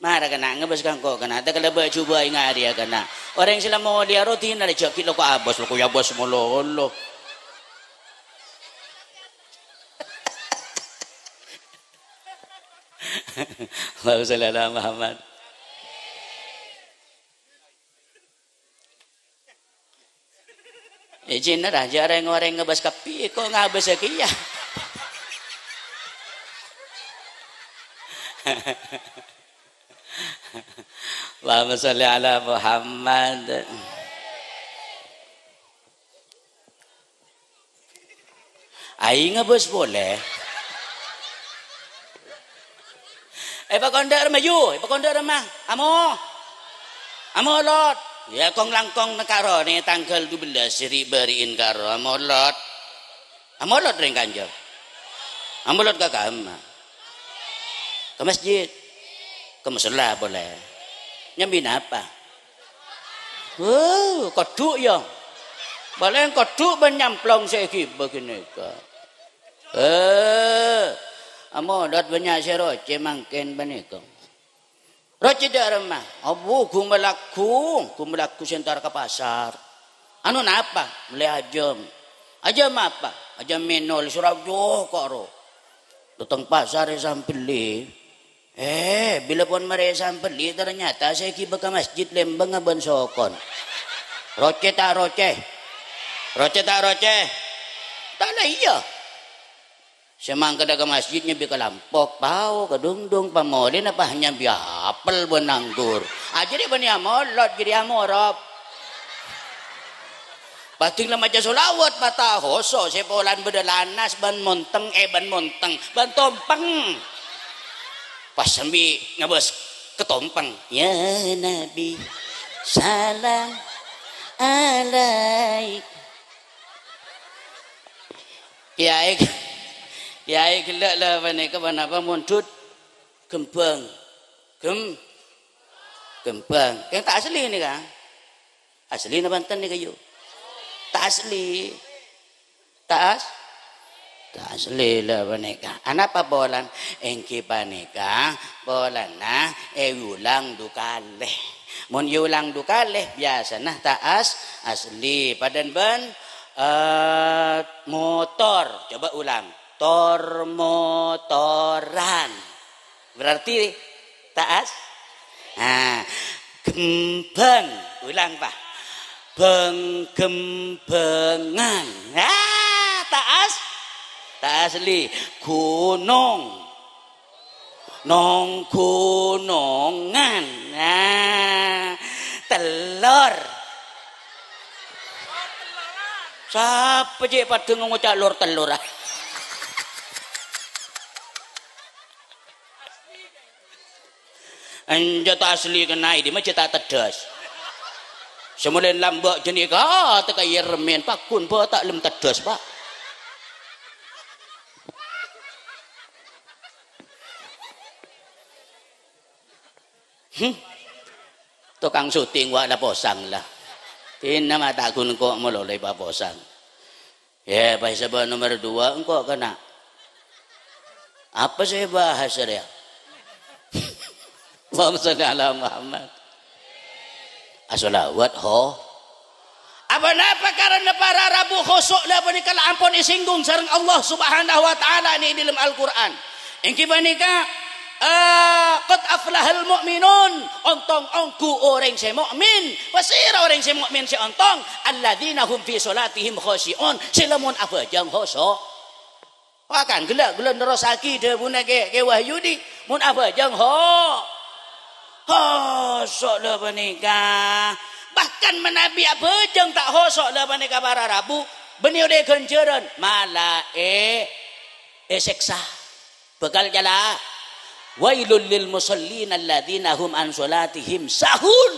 Mara kèna ngabâs ka engko' kèna, ta' kala bâ-jubâ enga' rèya kèna. Orèng sè la molèya ro dinna rè jhâ' ghi' loko abâs, loko abâs malolo. Allahumma sholli ala Muhammad. Ijin ra, jhâ' rèng-orèng ngabâs kabbhi, ko' ngabâs kèya. Allahumma sholli ala Muhammad. Ai ngabâs polè. Èpakon dâ' remma, yu, èpakon dâ' remma. Amo. Amolot. Ya, kong-langkong nèka ro, nè tangghâl dubellâs, ri'-bâri'in karo amolot. Amolot rèng kanjâ. Amolot ka kamma. Ka masjid. Ka musholla polè. Nyambi napa? Wuh, kodhu' ya. Palèng kodhu' bân nyamplong sè èghibâ ghânèka. Eh, amolot bânnya' sè rocè mangkèn panèka. Rocè dâ' remma, abu, ghumalagu, ghumalagu sè entar ka pasar. Anu napa? Mellè ajâm. Ajâm apa? Ajâm mènol, sè rabu karo. Dâteng pasar èsambelli. Eh, bilâ pon marè èsambelli, ternyata sè èghibâ ka masjid lèmbângnga bân sokon. Rocè ta' rocè? Rocè ta' rocè? Ta' la iyâ. Sè mangkadhâ ka masjid nyambi kalampok, pao, kadhungdhung, pamolè napa nyambi apel bân anggur. Ajâriyâ bânnè amolot, jâriyâ amorop. Pading la maca sholawat, patahoso, sè polana bâdâ lanas bân monteng, eh, bân monteng, bân tompeng. Pas sambi ngabâs ka tompeng. "Ya Nabi, salam alaik." Kèyaè, kèyaè ghellâ' la panèka ponapa mondhut ghembhâng. Ghem-, ghembhâng. Kèng ta' asli nèka. Asli napa enten nèka, yu? Ta' asli. Ta' as-, ta' asli la panèka. Anapa polana? Èngghi panèka polana èulang du kalè. Mon èulang du kalè, biyasana ta' as-, asli. Padâna bân, eh, motor. Coba ulang. Tor motoran. Berarti ta' as-, nah, ghembhâng. Ulang, Pak. Bâng-ghembhângan. Ah, ta' as-, ta' asli. Ghunong. Nong-ghunongan. Ah, tellor. Sapa cè' padâ ngoca' lor tellor, ah? Enjâ' ta' asli kènaè, dimma jâ' ta' teddhâs. Sè molè lambâ' jâ' nèka, teka iyâ remmen, paggun bâ' ta' lem teddhâs, Pa'. Hmm. Tokang syuting wa' la posang la. Dinna ma' ta' ghun engko' malolo èpaposang. Yâ, pas sabâ' nomer dua engko' kèna. Apa sè èbahas rèya? Allahumma shalli ala Muhammad. Asholawat, ho. Apa napa karana para rabu khusyu' la panèka la ampon èsinggung sareng Allah Subhanahu wa Ta'ala nè è dâlem Al-Qur'an. Èngghi panèka, eh, "Qad aflahal mu'minun", ontong ongghu orèng sè mukmin. Pasèra orèng sè mukmin sè ontong? "Alladzina hum fi sholatihim khashi'un", sè lamon abhâjâng khusyu'. Wah, kan ghellâ', ghellâ' nerrossaghi dhâbuna Kè, Kè Wahyudi, mon abhâjâng ho-, khusyu' la panèka. Bahkan manabi abhâjâng ta' khusyu' la panèka para rabu, bânnè ollè ghânjhârân, malaè èsèksa. Bhâkal cala'. "Wailul lil musallin alladzina hum an sholatihim sahun."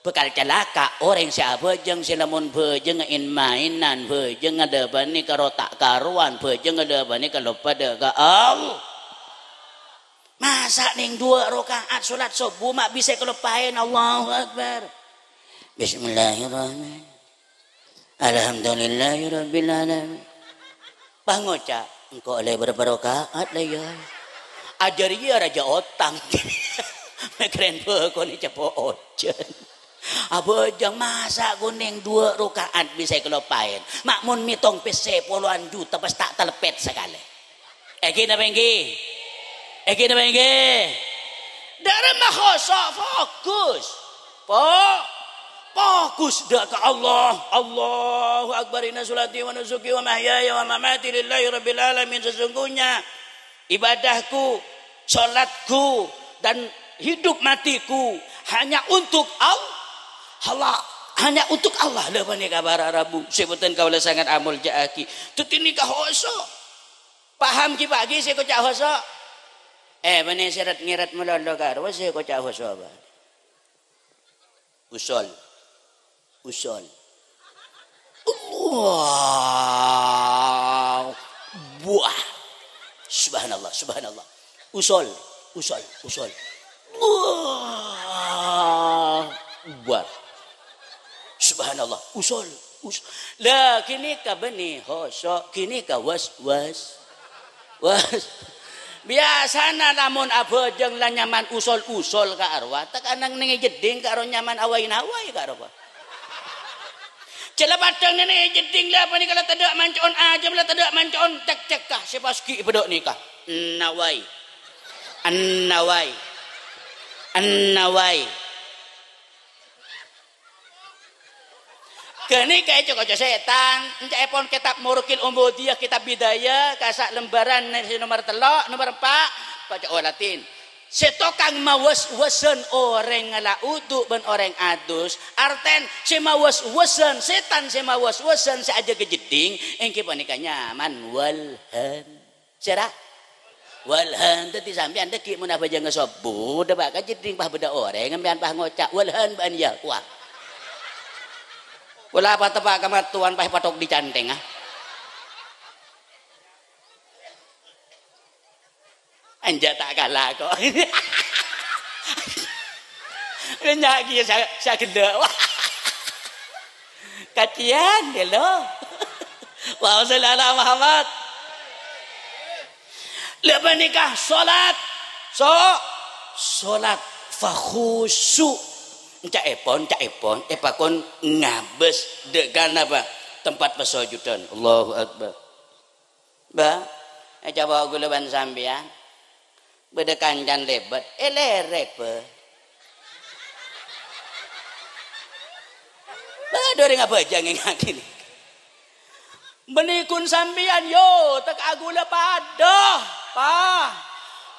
Bhâkal calaka' orèng sè abhâjâng, sè lamon bhâjângnga in-mainan, bhâjângnga la panèka ro-, ta' karowan, bhâjângnga la panèka loppa dâ' ka Allah. Masa' nèng duwâ' raka'at sholat sobbhu ma' bisa èkaloppaè? Allahu Akbar. Bismillahirrahmanirrahim. Alhamdulillahirabbil alamin. Pas ngoca', "Engko' ollè bârâmpa raka'at la, yâ?" Ajâr iyâ rajâ otang. Mèkkèrè bhâkona ècapo' ojhân. Abhâjâng, masa' ghun nèng duwâ' raka'at bisa èkaloppaè. Ma' mon mètong pèssè polowan juta pas ta' taleppet sakalè. Èngghi napa èngghi? Èngghi napa èngghi? Dâ' remma khusyu', fokus. Po-, fokus dâ' ka Allah. "Allahu Akbar, inna sholati wa nusuki wa mahyaya wa mamati lillahi rabbil alamin." Sesungguhnya ibadahku, sholatku, dan hidup matiku hanya untuk Al-, Allah. Hanya untuk Allah. La panèka para rabu. Sè bhunten kaulâ sanget amolja'aghi. Dhâddhi nèka khusyu'. Paham ghi, Pa', ghi sè èkoca' khusyu'? Eh, bânnè sèrèt-ngèrèt malolo karo sè èkoca' khusyu' apa? Ushul. Ushul. Allahu Akbar. Subhanallah, subhanallah. Ushul, ushul, ushul. Allahu Akbar. Subhanallah. Ushul, ushul. La, ghânèka bânnè khusyu', ghânèka was-was. Was-, biyasana lamon abhâjâng la nyaman ushul-ushul ka' rowa, ta' kanang nèng è jeddhing ka' rowa nyaman away-naway ka' rowa. Jhâ' la padâ nèng è jeddhing la panèka la tadâ' manco'on ajâm, la tadâ' manco'on cèk-cèkka, sè pas ghi' bâdâ nèka. Naway. Naway. Naway. Ghânèka èco-koco sètan, enca'èpon kètab Murukil Ubudiyah, kètab Bidayah, kassa' lembaran sè nomer tello', nomer empa', baca, oh, Latin. Sè tokang mawes-wesen orèng ngala' udu bân orèng adus, artèn sè mawes-wesen, sètan sè mawes-wesen sè ajâgâ jeddhing, èngghi panèka nyaman walhan. Sèra? Walhan, dhâddhi sampèyan dhâggi' mon abhâjângnga sobbhu, dâpa' ka jeddhing pas bâdâ orèng, sampèyan pas ngoca', "Walhan bâ'ân, yâ?" Wah. Pola pateppa' ka mattowan pas èpathok dhi-canthèngnga. Enjâ' ta' kala, ko'. Nya' kèya sa-, sagellâ'. Wah. Kacèyan, ghâllu. Allahumma shalli ala Muhammad. La panèka shalat. So-, shalat fa khusyu'. Ca'èpon, ca'èpon, èpakon ngabâs dâ' ka napa? Tempat pasojudan. Allahu Akbar. Bâ, ècapo' ghulâ bân sampèyan. Bâdâ kancana lèbât, èlèrèk, bâ. Bâdâ orèng abhâjâng èngakè nèka. Bânnè ghun sampèyan, yo, tèka ghulâ padâ, pa-,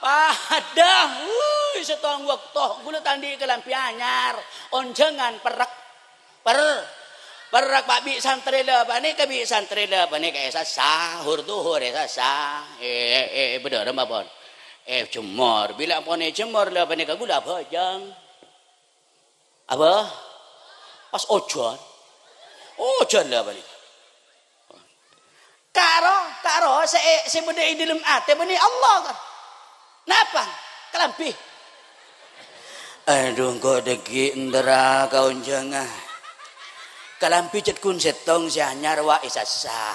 padâ. Wuh. Settong bâkto, ghulâ ta' andi' kalambhi anyar, onjhângan perrek. Per-, perrek, Pa', bi' santrè la panèka, bi' santrè la panèka èsassa, hor-duhur èsassa. Eh, eh, eh, bâdâ rem apa? Eh, jemmor. Bilâ pon èjemmor la panèka ghulâ abhâjâng. Apa? Pas ojhân. Ojhân la panèka. Karo, karo sè, sè bâdâ è dâlem atè bânnè Allah, ka. Napa? Kalambhi. Adhu, engko' dhâggi' ènterra ka onjhângnga. Kalambhi cè' ghun settong sè anyar, wa' èsassa.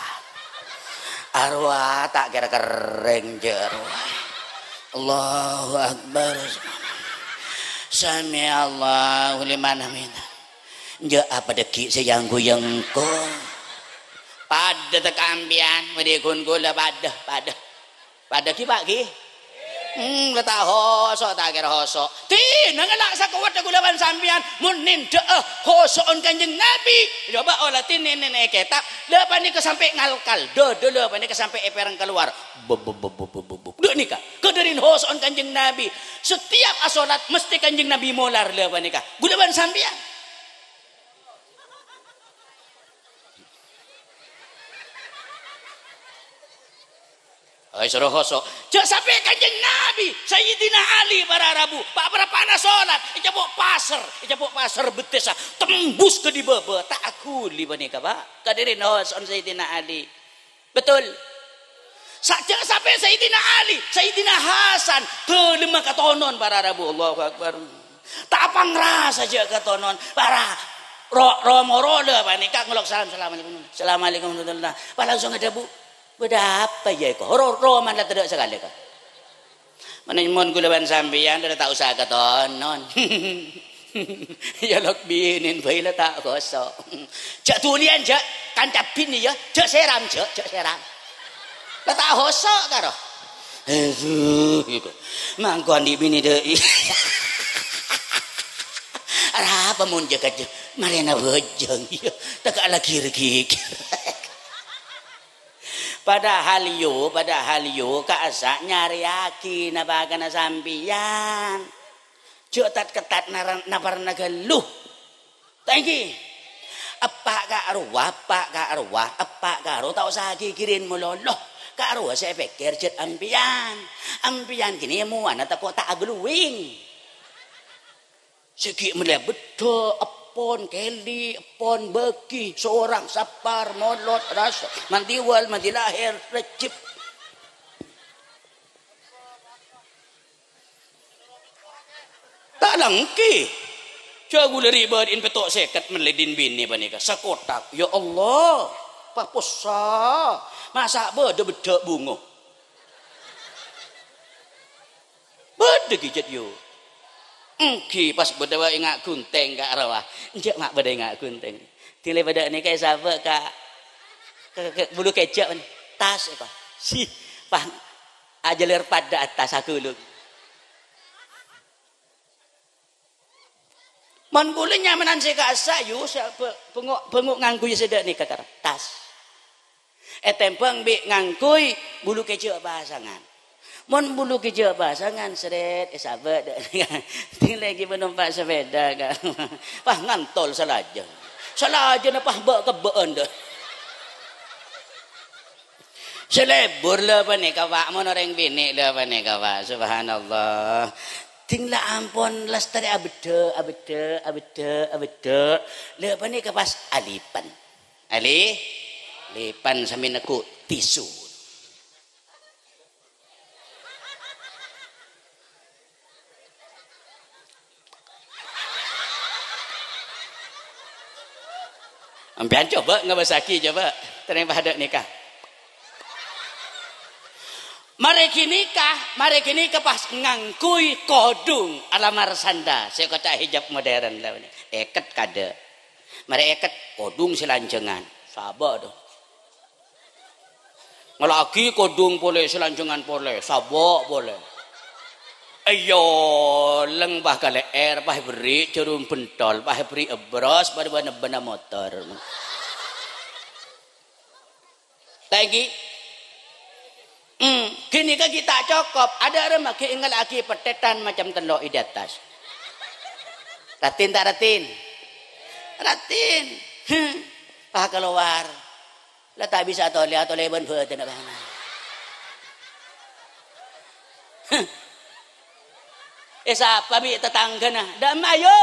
Arowa ta' kèra kerrèng, jâ' arowa. Allahu Akbar. Sami Allahu liman hamidah. Jâ' apa dhâggi' sè yang-ghu-yang engko'? Padâ tèka ampèyan, bâdâ ghun ghulâ padâ, padâ. Padâ ghi, Pa', ghi? Hmm, la ta' hoso', ta' kèra hoso'. Dinah ngala' sakowatta ghulâ bân sampèyan, mon nèndhâ'â hoso'on Kanjeng Nabi. Coba ola tinènèn è kètab, la panèka sampè' ngalkal, dâdâ la panèka sampè' èpèrèng kalowar. Bub, bub, bub, bub, bub, bub, bub. Dâ' nèka, kadârin hoso'on Kanjeng Nabi. Setiap asolat, mesti Kanjeng Nabi molar la panèka. Ghulâ bân sampèyan. Ai, soro hoso'. Jâ' sampè' Kanjeng Nabi, Sayyidina Ali para rabu, pa'-parappa'na solat, ècapo' pasèr, ècapo' pasèr bettessa, tembus ka dibâbâ, ta' aghuli panèka, Pa'. Kadârin hoso'on Sayyidina Ali. Betul. Sa-, jâ' sampè' Sayyidina Ali, Sayyidina Hasan, dâlemma katonon para rabu. Allahu Akbar. Ta' apangrasa jâ' katonon. Para ro-, ro-moro la panèka ngolok salam, "Assalamualaikum." "Assalamualaikum warahmatullah." Pas langsung adhâbu, "Bâdâ apa, yâ, èko? Ro-, romana la tadâ' sakalè, ka." Manabi mon ghulâ bân sampèyan, la ta' osa katonon. Yâ, lok binèn bhâi la ta' kosok. Jâ' dhuliyân, jâ', kanca binè, yâ. Jâ' sèram, jâ', jâ' sèram. La ta' kosok, karo. Adhu, gitu. Mangkon andi' binè dâi. Arapa mon jâ' ka jâ'? Marèna bhâjâng, yâ. Tèka laghi-raghi. Padahal, yu, padahal, yu, ka'assa nyarèyaghi napakana sampèyan. Jâ' tat-kettat nara-, naparna ghâllu. Ta' ènggi. Eppa' ka' rowa, eppa' ka' rowa, eppa' ka' rowa, ta' osa ghighiri' malolo. Ka' rowa sè èpèkkèr jâ' ampèyan. Ampèyan kènè' mowana tako' ta' aglowing. Sè ghi' mellè beddhâ', eppon, kèli, eppon, bâgi, sorang, sapar, molot, rasa, mandi wal, mandi lahèr, rejjep. Ta' lèngghi. Jâ' ghulâ ribâdhin pètto' sèket mellè dhin binè panèka. Sakothak. Ya Allah. Papossa. Masa' bâdâ beddhâ' bungo? Bâdâ ghi' jât, yu. Ènggi, pas bâdâ wa' enga' ghunting ka' rowa. Enjâ' ma' bâdâ enga' ghunting. Dingghâl bâdâ nèka èsabâ' ka, ka, ka bulu kèjâ', pan. Tas, èko. Si, pas ajhâlâr padâ attas aghulung. Mon kaulâ nyamanan sè ka'assa, yu, sè bâ-, bângo', bângo' ngangghuy sè dâ' nèka, kara. Tas. Ètèmbhâng bi' ngangghuy bulu kèjâ' pasangan. Mon bulu kèjâ' pasangan, srèt, èsabâ' dâ', dingghâl ghi' panompa' sapèda, Ka'. Wah, ngantol salajâ. Salajâna pas bâ'-kebbâ'ân, dâ'. Sè lebur la panèka, Pa', mon orèng binè' la panèka, Pa'. Subhanallah. Ding la ampon lastarè abeddhâ', abeddhâ', abeddhâ', abeddhâ'. La panèka pas alipan. Ali, lipan sambi neggu' tisu. Sampèyan coba ngabâsaghi, coba. Terrèng padâ nèka. Marè ghânèka, marè ghânèka pas ngangghuy kodhung ala Marshanda, sè koca' hijab modern la. Èket kadâ'. Marè èket kodhung sè lanjhângan. Sabâ', dâ. Ngola'aghi kodhung polè, sè lanjhângan polè, sabâ' polè. Èyolèng, pas kalè'èr, pas èberri' jhârum bhentol, pas èberri' èbros, pas bân-bâna motor. Ta' ènggi? Hmm, ghânèka ghi' ta' cokop. Adâ' remma ghi' èngella'aghi pettèttan macem tello' è dâttas. Raddhin ta' raddhin? Raddhin. Heh, pas kalowar. La ta' bisa atolè, atolè bân bhâdhânna bâ'na. Heh. Èsapa bi' tatangghâna? "Dâ'emma, ayo?"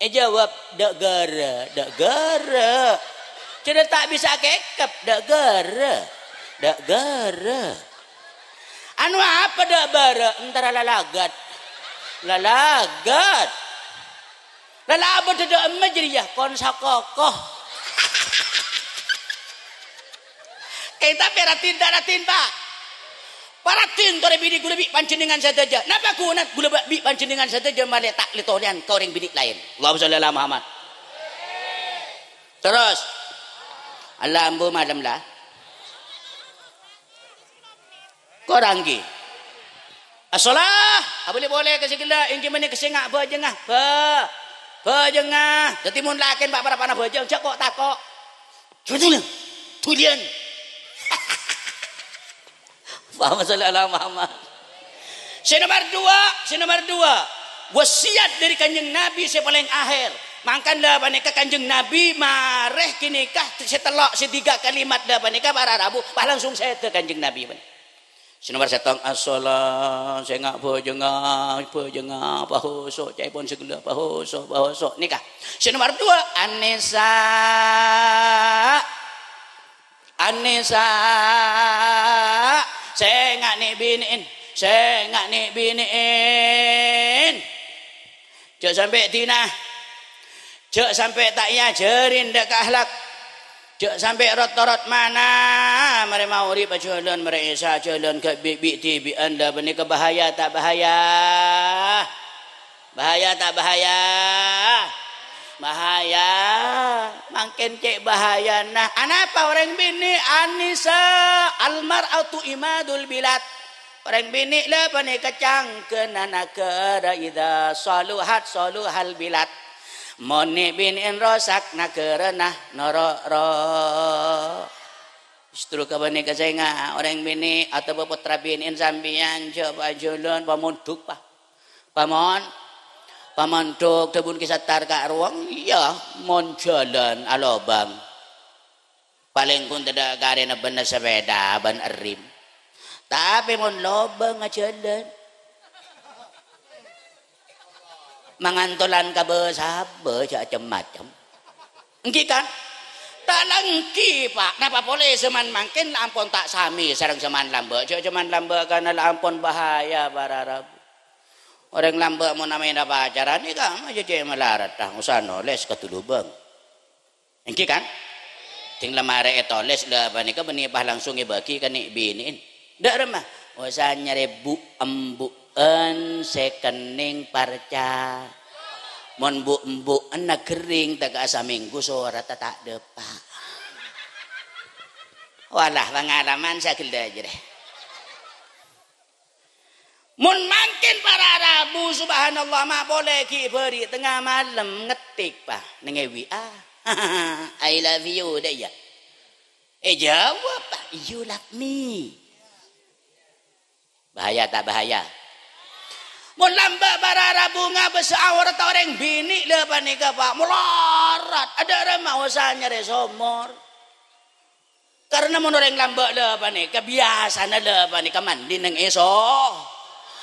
Èjâwâb, "Dâ' ghârâ, dâ' ghârâ." Jârèya ta' bisa kèkep, "Dâ' ghârâ, dâ' ghârâ." "Anu apa dâ' bârâ'?" "Entara lalagat." "Lalagat?" "Lala abâ' dâ' dâ'emma jârèya?" "Kon sakoko." Eh, tapè raddhin ta' raddhin, Pa'? Paraddhin, torè binè' ghulâ bi' panjhennengngan sadhâjâ. Napa ghuna ghulâ ba-, bi' panjhennengngan sadhâjâ malè ta' lè-tolèyan ka orèng binè' laèn? Allahumma shalli ala Muhammad. Terros. Alla ambu malem la. Korang ghi. As-shalah, abâli polè ka sè ghellâ', èngghi mènè ka sènga' bhâjângnga. Bhâ-, bhâjângnga. Dhâddhi mon lakèn pa'-parappa'na bhâjâng, jhâ' ko'-tako'. Jhâ' dhuliyân. Dhuliyân. Allahumma shalli ala Muhammad. Sè nomer duwâ', sè nomer duwâ'. Wasiyat dhâri Kanjeng Nabi sè palèng akhèr. Mangkana la panèka Kanjeng Nabi marè ghânèka sè tello', sè tiga kalimat la panèka para rabu, pas langsung sèdhâ Kanjeng Nabi panèka. Sè nomer sèttong, as-shalah, sènga' bhâjângnga, bhâjângnga, pahoso', ca'èpon sè ghellâ', pahoso', pahoso'. Nèka. Sè nomer duwâ', an-nisa. An-nisa, sènga' nè'-binè'èn, sènga' nè'-binè'èn. Jhâ' sampè' dina, jhâ' sampè' ta' èajhâri dâ' ka akhlak, jhâ' sampè' rot-torot mana, marè maghrib ajhâlân, marè isya ajhâlân, ghâ' bi'-, bi'-dhibi'ân, la panèka bahaya ta' bahaya? Bahaya ta' bahaya? Bahaya. Mangkèn cè' bahayana. Anapa orèng binè'? An-nisa, al-mar'atu imadul bilad. Orèng binè' la panèka cangghâna naghârâ, idza shaluhat shaluhal bilad. Mon nè'-binè'èn rosak, naghârâna noro'-ro-. Justru ka panèka sènga', orèng binè' atabâ pottra binè'èn sampèyan, jhâ' pa' ajhâlân, pamondhuk, Pa'. Pamon-, pamondhuk, dhâbuna Ki Sattar ka' rowa, iyâ, mon jhâlân alobâng. Palèng ghun tadâ' karèna bânnè sapèda bân èrrim. Tapè mon lobâng ajhâlân. Mangantolan ka bâ-sabâ jhâ' cem-macem. Èngghi, kan? Ta' la èngghi, Pa'. Napa polè jhâman mangkèn la ampon ta' samè sareng jhâman lambâ'. Jhâ' jhâman lambâ' kana la ampon bahaya, para rabu. Orèng lambâ' mon amèna pacaran, nèka ma' cè' malarat, ta' osa nolès ka dhulubâng. Èngghi, kan? Ding la marè ètolès la panèka bânnè pas langsung èbâgi ka nè'-binè'èn. Dâ' remma, osa nyarè bu'-embu'en sè kennèng parca. Mon bu'-embu'enna ghering tèka samènggu soratta ta' dâpa'. Wallah, pangalaman sè ghellâ' jârèya. Mon mangkèn para rabu, subhanallah, ma' polè ghi' bâri' tengnga malem ngettik, Pa', neng è W A. "I love you," dâ' iyâ. Èjâwâb, Pa', "You love me." Bahaya ta' bahaya? Mon lambâ' para rabu ngabâs aoratta orèng binè' la panèka, Pa', malarat. Adâ' remma osa nyarè somor. Karna mon orèng lambâ' la panèka, biyasana la panèka mandi neng è so-,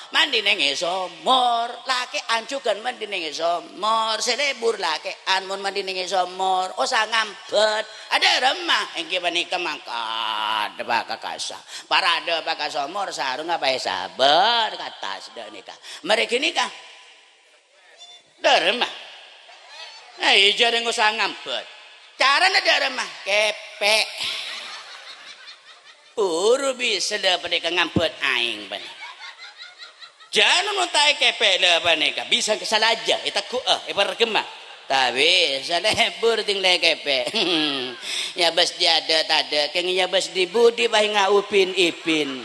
mandi neng è somor. Lakè'an jhughân mandi neng è somor. Sè lebur lakè'an mon mandi neng è somor. Osa ngambhât. Adâ' remma, èngghi panèka mangkat dâpa' ka kassa'. Paradâ dâpa' ka somor, sarongnga paèsabâ ka attas dâ' nèka. Marè ghânèka. Dâ' remma. Eh, jhâreng osa ngambhât. Carana dâ' remma, kèpè'. Buru bisa la panèka ngambhât aèng panèka. Jhâ' non ta' èkèpè' la panèka, bisa salajâ, ètegghu'â, èpargemma. Tapè salebur ding la èkèpè'. Yâ bâs di adâ' tadâ', kèng yâ bâs di budi paènga' ubin-ibin.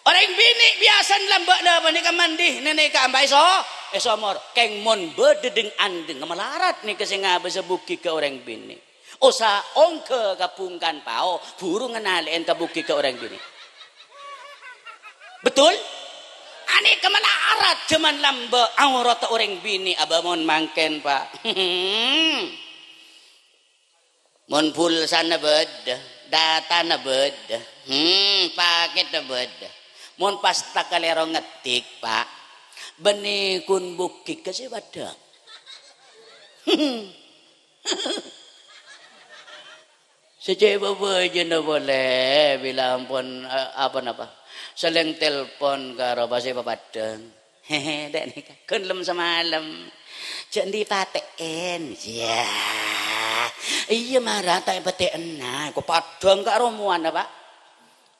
Orèng binè' biyasana lambâ' la panèka mandi, nènè ka ambaè so-, È somor, kèng mon bâdâ dhing-andhing malarat nèka sè ngabâsa bughi ka orèng binè'. Osa ongghâ ka bungkana pao, buru nganalè'è ka bughi ka orèng binè'. Betul? Anèka malarat jhâman lambâ' aoratta orèng binè' abâ' mon mangkèn, Pa'. Mon pulsana bâdâ, datana bâdâ, hmm, pakèdda bâdâ. Mon pas takalèro ngetik, Pa', bânnè ghun bughi ka sè padhâ. Sè cè' bâbâjâna polè, bilâ ampon, eh, apa napa? Salèng telpon karo pasè papadhâng. Hehe, dâ' nèka. Ghun lem samalem. Jhâ' endi patè'èn? Yâ. Iyâ, mara ta' èpatè'ènna. Ko' padhâng karo mowana, Pa'.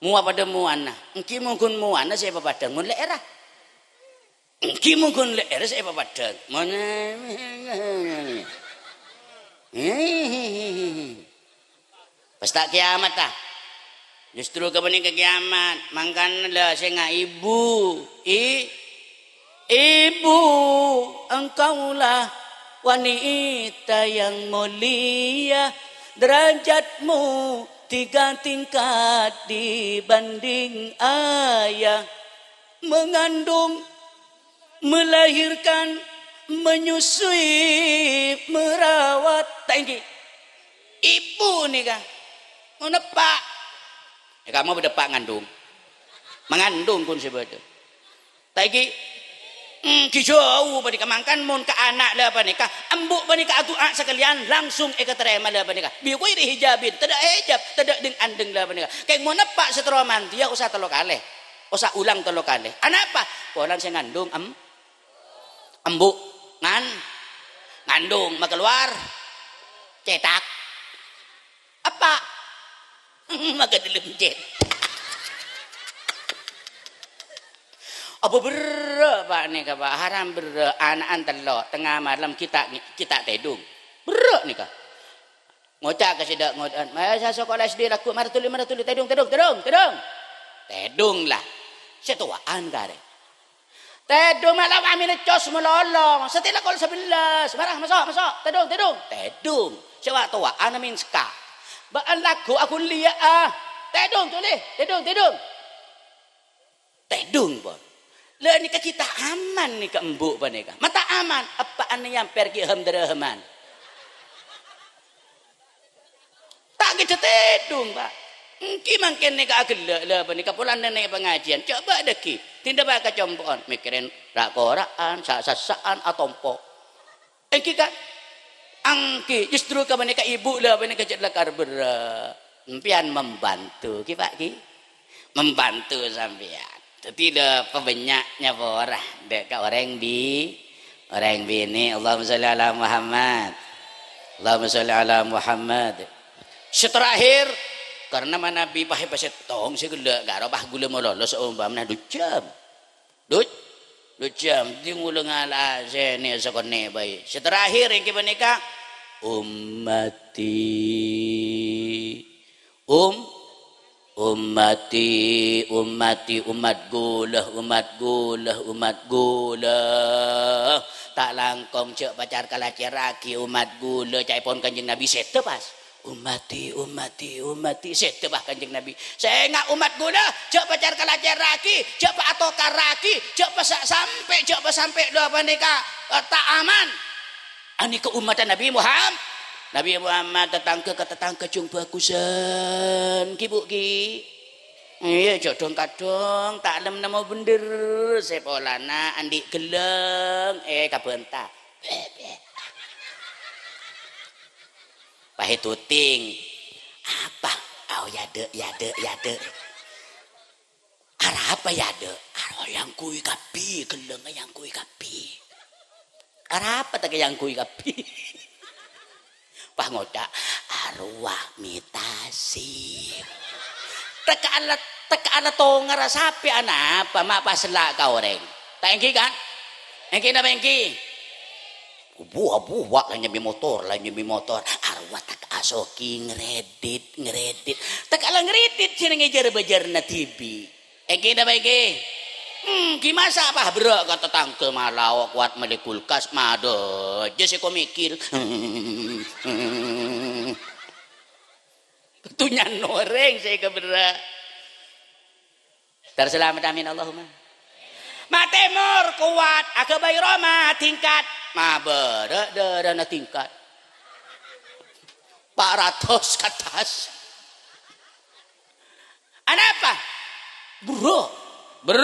Mowa padâ mowana. Èngghi mon ghun mowana sè èpapadhâng mon lè'èrra. Èngghi mon ghun lè'èrra sè èpapadhâng. Mon Pas ta' kèyamat, ta? Justru ghâpanèka kèyamat. Mangkana la sènga' ibu, i-, ibu, engkaulah wanita yang mulia, derajatmu tiga tingkat dibanding ayah. Mengandung, melahirkan, menyusui, merawat. Ta' èngghi? Ibu nèka. Mon eppa'. È, kamu bâdâ eppa' ngandung. Mangandung ghun sè bâdâ. Ta' èngghi? Èngghi jhâu panèka mangkana mon ka ana' la panèka, embu' panèka adu'a sakalèyan langsung èkatarèma la panèka. Bi ghairi hijabin, tadâ' hijab, tadâ' dhing-andhing la panèka. Kèng mon eppa' sè terro mandiyâ osa tello kalè. Osa ulang tello kalè. Anapa? Polana sè ngandung em-, embu'. Ngan-, ngandung, makalowar cètak. Eppa'. Maka dâlem cètak. Apa berrâ', Pa', nèka, Pa'? Haram berrâ'. Ana'na tello', tengnga malem ghi' ta', ghi' ta' tèdung. Berrâ' nèka. Ngoca' ka sè dâ' ngodâ'ân, "Mè' sè sakola S D lagghu', mara dhuli, mara dhuli, tèdung, tèdung, tèdung, tèdung." Tèdung la. Sè towa'an karè. "Tèdung, mala' wa' mènèt cos malolo. Satèya la kol sabellâs. Mara, maso', maso'. Tèdung, tèdung." Tèdung. Sè wa' towa'an mènska. "Bâ'ân lagghu' aghuliyâ'â. Tèdung, dhuli. Tèdung, tèdung." Tèdung, pon. La nèka ghi' ta' aman nèka embu' panèka. Ma' ta' aman, eppa'na nyamper ghi' ham-dârâhaman. Ta' ghi' tèdung, Pa'. Èngghi mangkèn nèka aghellâ' la panèka polana nè' pangajiân. Coba dâggi', dinda bâ' kacompo'on, mèkkèrè ra'-kora'an, sa'-sassa'an, atompo'. Èngghi, kan? Èngghi, justru ka panèka ibu la panèka jhâ' lakar berrâ'. Sampèyan membantu, ghi, Pa', ghi? Membantu sampèyan. Dhâddhi la pabânnya' nyapora dâ' ka orèng bi-, orèng binè'. Allahumma sholli ala Muhammad. Allahumma sholli ala Muhammad. Sè terakhir, karna manabi pahèpè sèttong sè ghellâ' karo pah ghulâ malolo saompamana du jam. Du-, du jam, dhing ngulâ ngala' sè nè' sakonè' bhâi. Sè terakhir èngghi panèka, ummati. Um-, ummati, ummati, ommat ghulâ, ommat ghulâ, ommat ghulâ. Ta' langkong jhâ' pacar kalacèrraghi ommat ghulâ, ca'èpon Kanjeng Nabi sèdhâ pas. Ummati, ummati, ummati, sèdhâ pas Kanjeng Nabi. Sènga' ommat ghulâ, jhâ' pacar kalacèrraghi, jhâ' pa-, atokarraghi, jhâ' pasa-, sampè', jhâ' pasampè' la panèka, eh, ta' aman. Anèka ommatta Nabi Muham-, Nabi Muhammad, tatangghâ ka tatangghâ jhung bhâghusân, ghi, Bu', ghi. Iyâ, jhâ' dhung-kadhung, ta' lem nemmo bhendher, sè polana andi' ghellâng, eh, kabânta. Pahèt oting. Apa? Au, yadâ', yadâ', yadâ'. Arapa yadâ'? Aro èyangghuy kabbhi, ghellângnga èyangghuy kabbhi. Arapa ta' èyangghuy kabbhi? Pas ngoca', "Arowa mitasi." Tekka' la, tekka' la tongarra sapè anapa, ma' pas la ka orèng. Ta' èngghi, kan? Èngghi napa èngghi? Buwa-buwa la nyambi motor, la nyambi motor. Arowa tekka' sogi ngredit, ngredit. Tekka' la ngredit jenengngè jhâr-bâjhârânna dhibi'. Èngghi napa èngghi? Hmm, gimana apa? Berrâ' ka tatangghâ, malao kowat mellè kulkas, madâ jâ sè ko mèkkèr. Dunnyana orèng sè èkaberrâ'. Tar salamet, amin, Allahumma. Matèmor kowat, aghâbây roma tingkat. Mabârâ' dârâna tingkat. Pa' ratos ka attas. Anapa? Buru. Ber.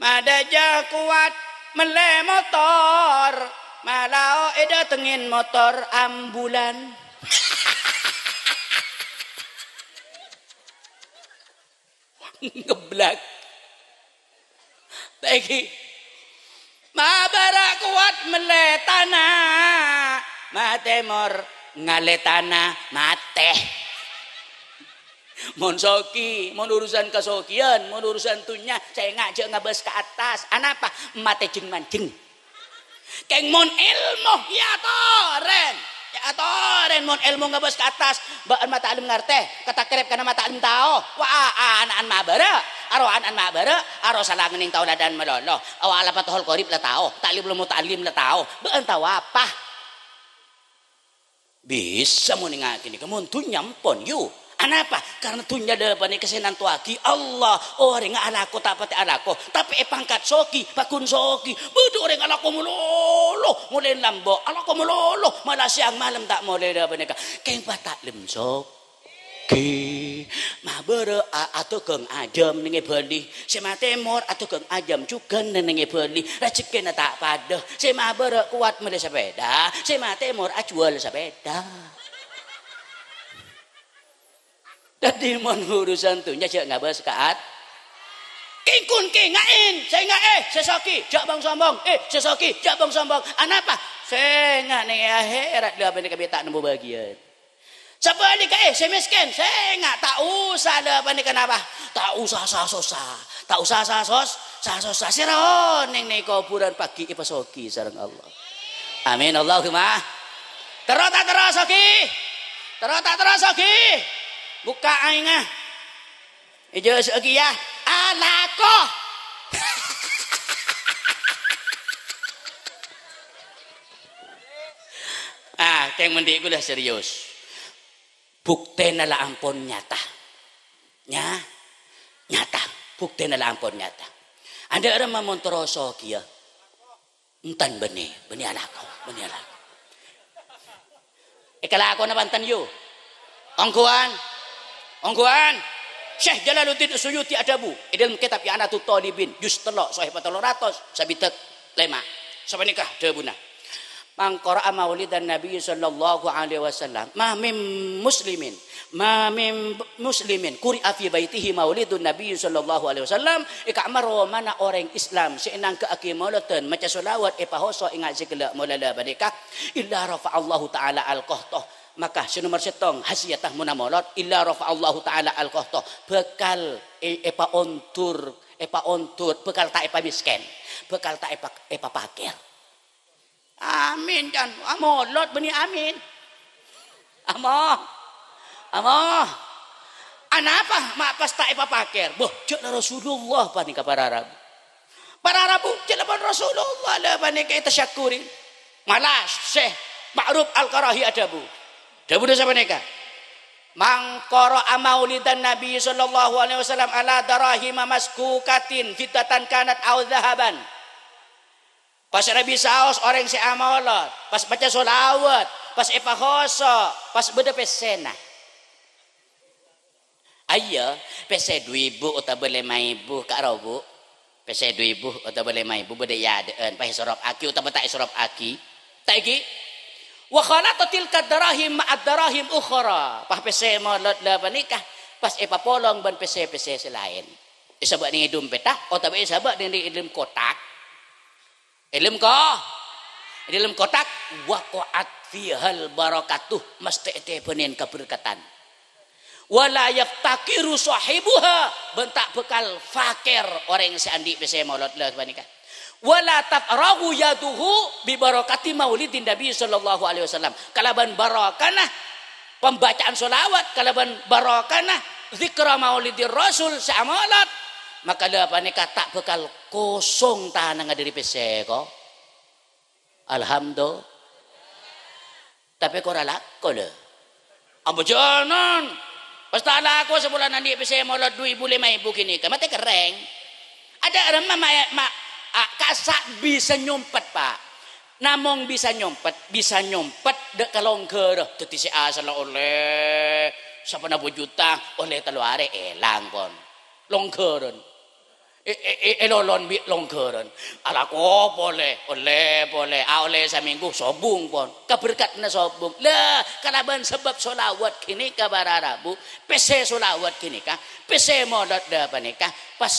Madâ jâ kowat mellè motor. Malao èdâtengngè motor ambulan. Ngeblak. Lagi. Mabârâ' kowat mellè tana. Matèmor ngalè tana, matè. Mon soghi, mon urusan kasoghiyân, mon urusan dunnya, sènga' jâ' ngabâs ka attas. Anapa? Matè jeng-manjeng. Kèng mon èlmo, èyatorèn. Èyatorèn mon èlmo ngabâs ka attas. Bâ'ân mata'lim ngartè, katakrèp kana mata'lim tao. Wa, a-, ana'an mabârâ', aro ana'an mabârâ', aro sala ngennèng tao laddhân malolo. Awa la Fathul Qorib la tao, ta'lim lil muta'allim la tao. Bâ'ân tao apa? Bisa mon èngaghi nèka, mon dunnya ampon, yu. Anapa? Karna dunnya la panèka sè nantowaghi Allah. Orèngnga alako ta' patè alako, tapè èpangkat soghi, paggun soghi. Bâdâ orèng alako malolo, molè lambâ', alako malolo, mala sèyang malem ta' molè la panèka. Kèng pata'lim soghi. Mabârâ' a-, adhâghâng ajâm nèng è Bali. Sè matèmor adhâghâng ajâm jhughân nèng è Bali. Rajhekkèna ta' padâ. Sè mabârâ' kowat mellè sapèda, sè matèmor ajhuwâl sapèda. Dhâddhi, mon urusan dunnya jâ' ngabâs ka at-, kèng-kènga'è, sènga'è, sè soghi, jâ' bâng-sombâng, eh, sè soghi, jâ' bâng-sombâng. Anapa? Sènga' nèng è akhèrat la panèka bi' ta' nemmo bâgiyân. Sabhâligghâ, eh, sè mèskèn, sènga' ta' osa la panèka napa? Ta' osa sa-sossa. Ta' osa sa-sos-, sa-sossa. Sè ra onèng nèng kobhurân paghi' èpasoghi sareng Allah. Amin, Allahumma. Terro ta' terro soghi? Terro ta' terro soghi? Bukka' aèngnga. Èjâ' soghi, ya. Alako. Ah, kèng mon dhi' kaulâ serius. Buktèna la ampon nyata. Nya, nyata. Buktèna la ampon nyata. Anḍâ' remma mon terro soghi, ya. Enten bânnè, bânnè alako, bânnè alako. Èkalakona bhânten, yu. Ongghuwân. Ongghuwân. Syekh Jalaluddin Suyuti adhâbu, è dâlem kètab I'anatut Thalibin, juz tello', sohèfa tello ratos sabidhâk lèma'. Sapanèka dhâbuna, "Man qara'a maulidan Nabi sallallahu alaihi wasallam, ma min muslimin, ma min muslimin quri'a fi baitihi maulidun Nabi sallallahu alaihi wasallam." È ka'emma romana orèng Islam sè ènangghâ'aghi maulodhân, maca sholawat, èpahoso, enga' sè ghellâ' mola la panèka, "illa rafa'allahu ta'ala al-qahtah." Maka sè nomer sèttong khasiyatta monna molod, "illa rafa'allahu ta'ala al-qahtah." Bhâkal è-, èpaondur, èpaondur, bhâkal ta' èpamèskèn, bhâkal ta' èpa-, èpapakèr. Amin, can. Amolod bânnè amin. Amoh. Amoh. Anapa ma' pas ta' èpapakèr? Bâh, jâ' la Rasulullah panèka para rabu. Para rabu, jâ' la pon Rasulullah la panèka ètasyakuri. Malah Syekh Ma'ruf Al-Qarahi adhâbu. Dhâbuna sapanèka, "Man qara'a maulidan Nabi sallallahu alaihi wasallam ala darahima maskukatin fiddatan kanat au dzahaban." Pas Nabi saos orèng sè amolod, pas maca sholawat, pas èpahoso, pas bâdâ pèssèna. Ayya, pèssè du èbu otabâ lèma èbu, Ka' Robu. Pèssè du èbu otabâ lèma èbu bâdâ è adâ'ân, pas èsoropaghi otabâ ta' èsoropaghi. Ta' èngghi? "Wa khalata tilka darahim ma'ad darahim ukhra." Pas pèssè molod la panèka, pas èpapolong bân pèssè-pèssè sè laèn. Èsabâ' nèng è dompètta, otabâ èsabâ' nèng è dâlem kotak. È dâlem ko-, è dâlem kotak, "Waqa'at fihal barakatuh", mastè ètèbânin kaberkatan. "Wa la yaftaqiru shahibuha", bân ta' bhâkal fakèr orèng sè andi' pèssè molod la panèka. "Wa la tatraghu yaduhu bi barakati maulidin Nabi sallallahu alaihi wasallam", kalabân barokana pembacaan sholawat, kalabân barokana zikra maulidir Rasul sè amolod, Maka la panèka ta' bhâkal kosong tanangnga dhâri pèssè, ko. Alhamdulillah. Tapè kora lako, lho. Abhâjânan. Pas ta' lako sabulân andi' pèssè molod du èbu lèma èbu ghânèka, matè kerrèng. Adâ' remma ma-, ma-, a-, kassa' bisa nyompet, Pa'. Namong bisa nyompet, bisa nyompet dâ' kalongghârâ. Dhâddhi sè asalla ollè sapanabu juta, ollè tello arè èlang, pon. Longghârân. E, e, e, èlolon bi' longghârân. Alako polè, ollè polè, aollè samènggu, sobung pon. Kaberkadhânna sobung. Lah, kalabân sabâb sholawat ghânèka para rabu, pèssè sholawat ghânèka, pèssè molod dâ' panèka, pas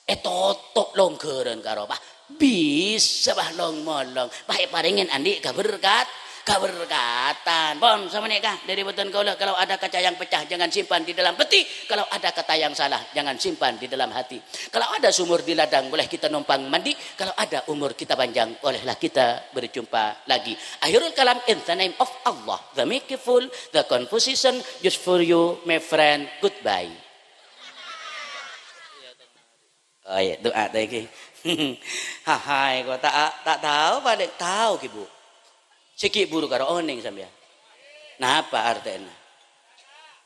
ètoto' longghârân karo, Pa'. Bisa, Pa', long-molong. Pa' èparèngè andi' kaberkat-, kaberkatan. Pon, sapanèka, dhâri bhâdhân kaulâ, kalau ada kaca yang pecah, jangan simpan di dalam peti. Kalau ada kata yang salah, jangan simpan di dalam hati. Kalau ada sumur di ladang, boleh kita numpang mandi. Kalau ada umur kita panjang, bolehlah kita berjumpa lagi. Akhirul kalam, in the name of Allah, the makerful, the composition, just for you, my friend. Goodbye. Oh, iyâ, du'a ta' ènggi. Hahaè, ko ta', ta' tao, palèng tao, ghi, Bu. Sè ghi' buru karo onèng sampèyan. Napa artèna?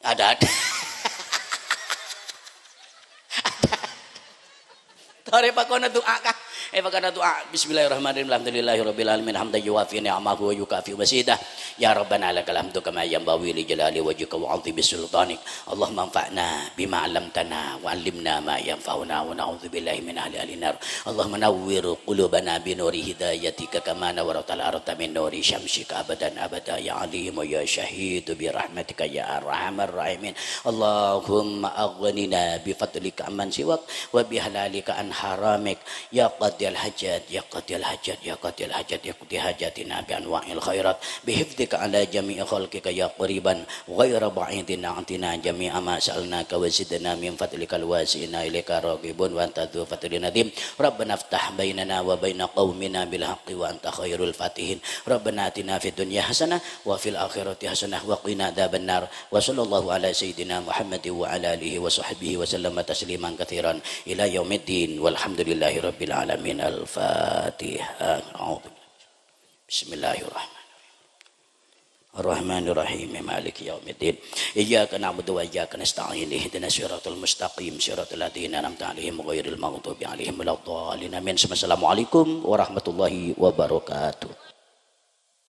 Adâ', adâ'. Torè pakona du'a, ka. Eh, pakona du'a. Bismillahirrahmanirrahim. Alhamdulillahirabbil alamin. Hamdan yuwafi ni'amahu wa yukafi'u mazidah. Ya Rabbana lakal hamdu kama yanbaghi li jalali wajhika wa 'azimi sultanik. Allahumma anfa'na bima 'allamtana wa 'allimna ma yanfa'una wa na'udzubillahi min ahli ahli nar. Allahumma nawwir qulubana bi nuri hidayatika kama nawwartal arda min nuri syamsika abadan abada ya alimu ya syahidu bi rahmatika ya arhamar rahimin. Allahumma aghnina bi fadlika amman siwak wa bi halalika an haramik. Ya qadiyal hajat, ya qadiyal hajat, ya qadiyal hajat, ya qadi hajatina bi anwa'il khairat, bi hifdzika ala jami'i khalqika ya qariban ghaira ba'idin, a'tina jami'a ma sa'alnaka wa zidna min fadlikal wasi'ina ilaika raghibun wa anta dzu fadlin adzim. Rabbana iftah bainana wa baina qaumina bil haqqi wa anta khairul fatihin. Rabbana atina fid dunya hasanah wa fil akhirati hasanah wa qina adzabannar. Wa sallallahu ala sayyidina Muhammadin wa ala alihi wa sahbihi wa sallama tasliman katsiran ila yaumiddin. Walhamdulillahi rabbil alamin. Al-Fatihah. A'udzu. Bismillahirrahmanirrahim. Ar-Rahmanirrahim. Maliki yaumiddin. Iyyaka na'budu wa iyyaka nasta'in. Ihdinas siratal mustaqim. Siratal ladzina an'amta 'alaihim ghairil maghdubi 'alaihim waladdallin. Amin. Assalamualaikum warahmatullahi wabarakatuh.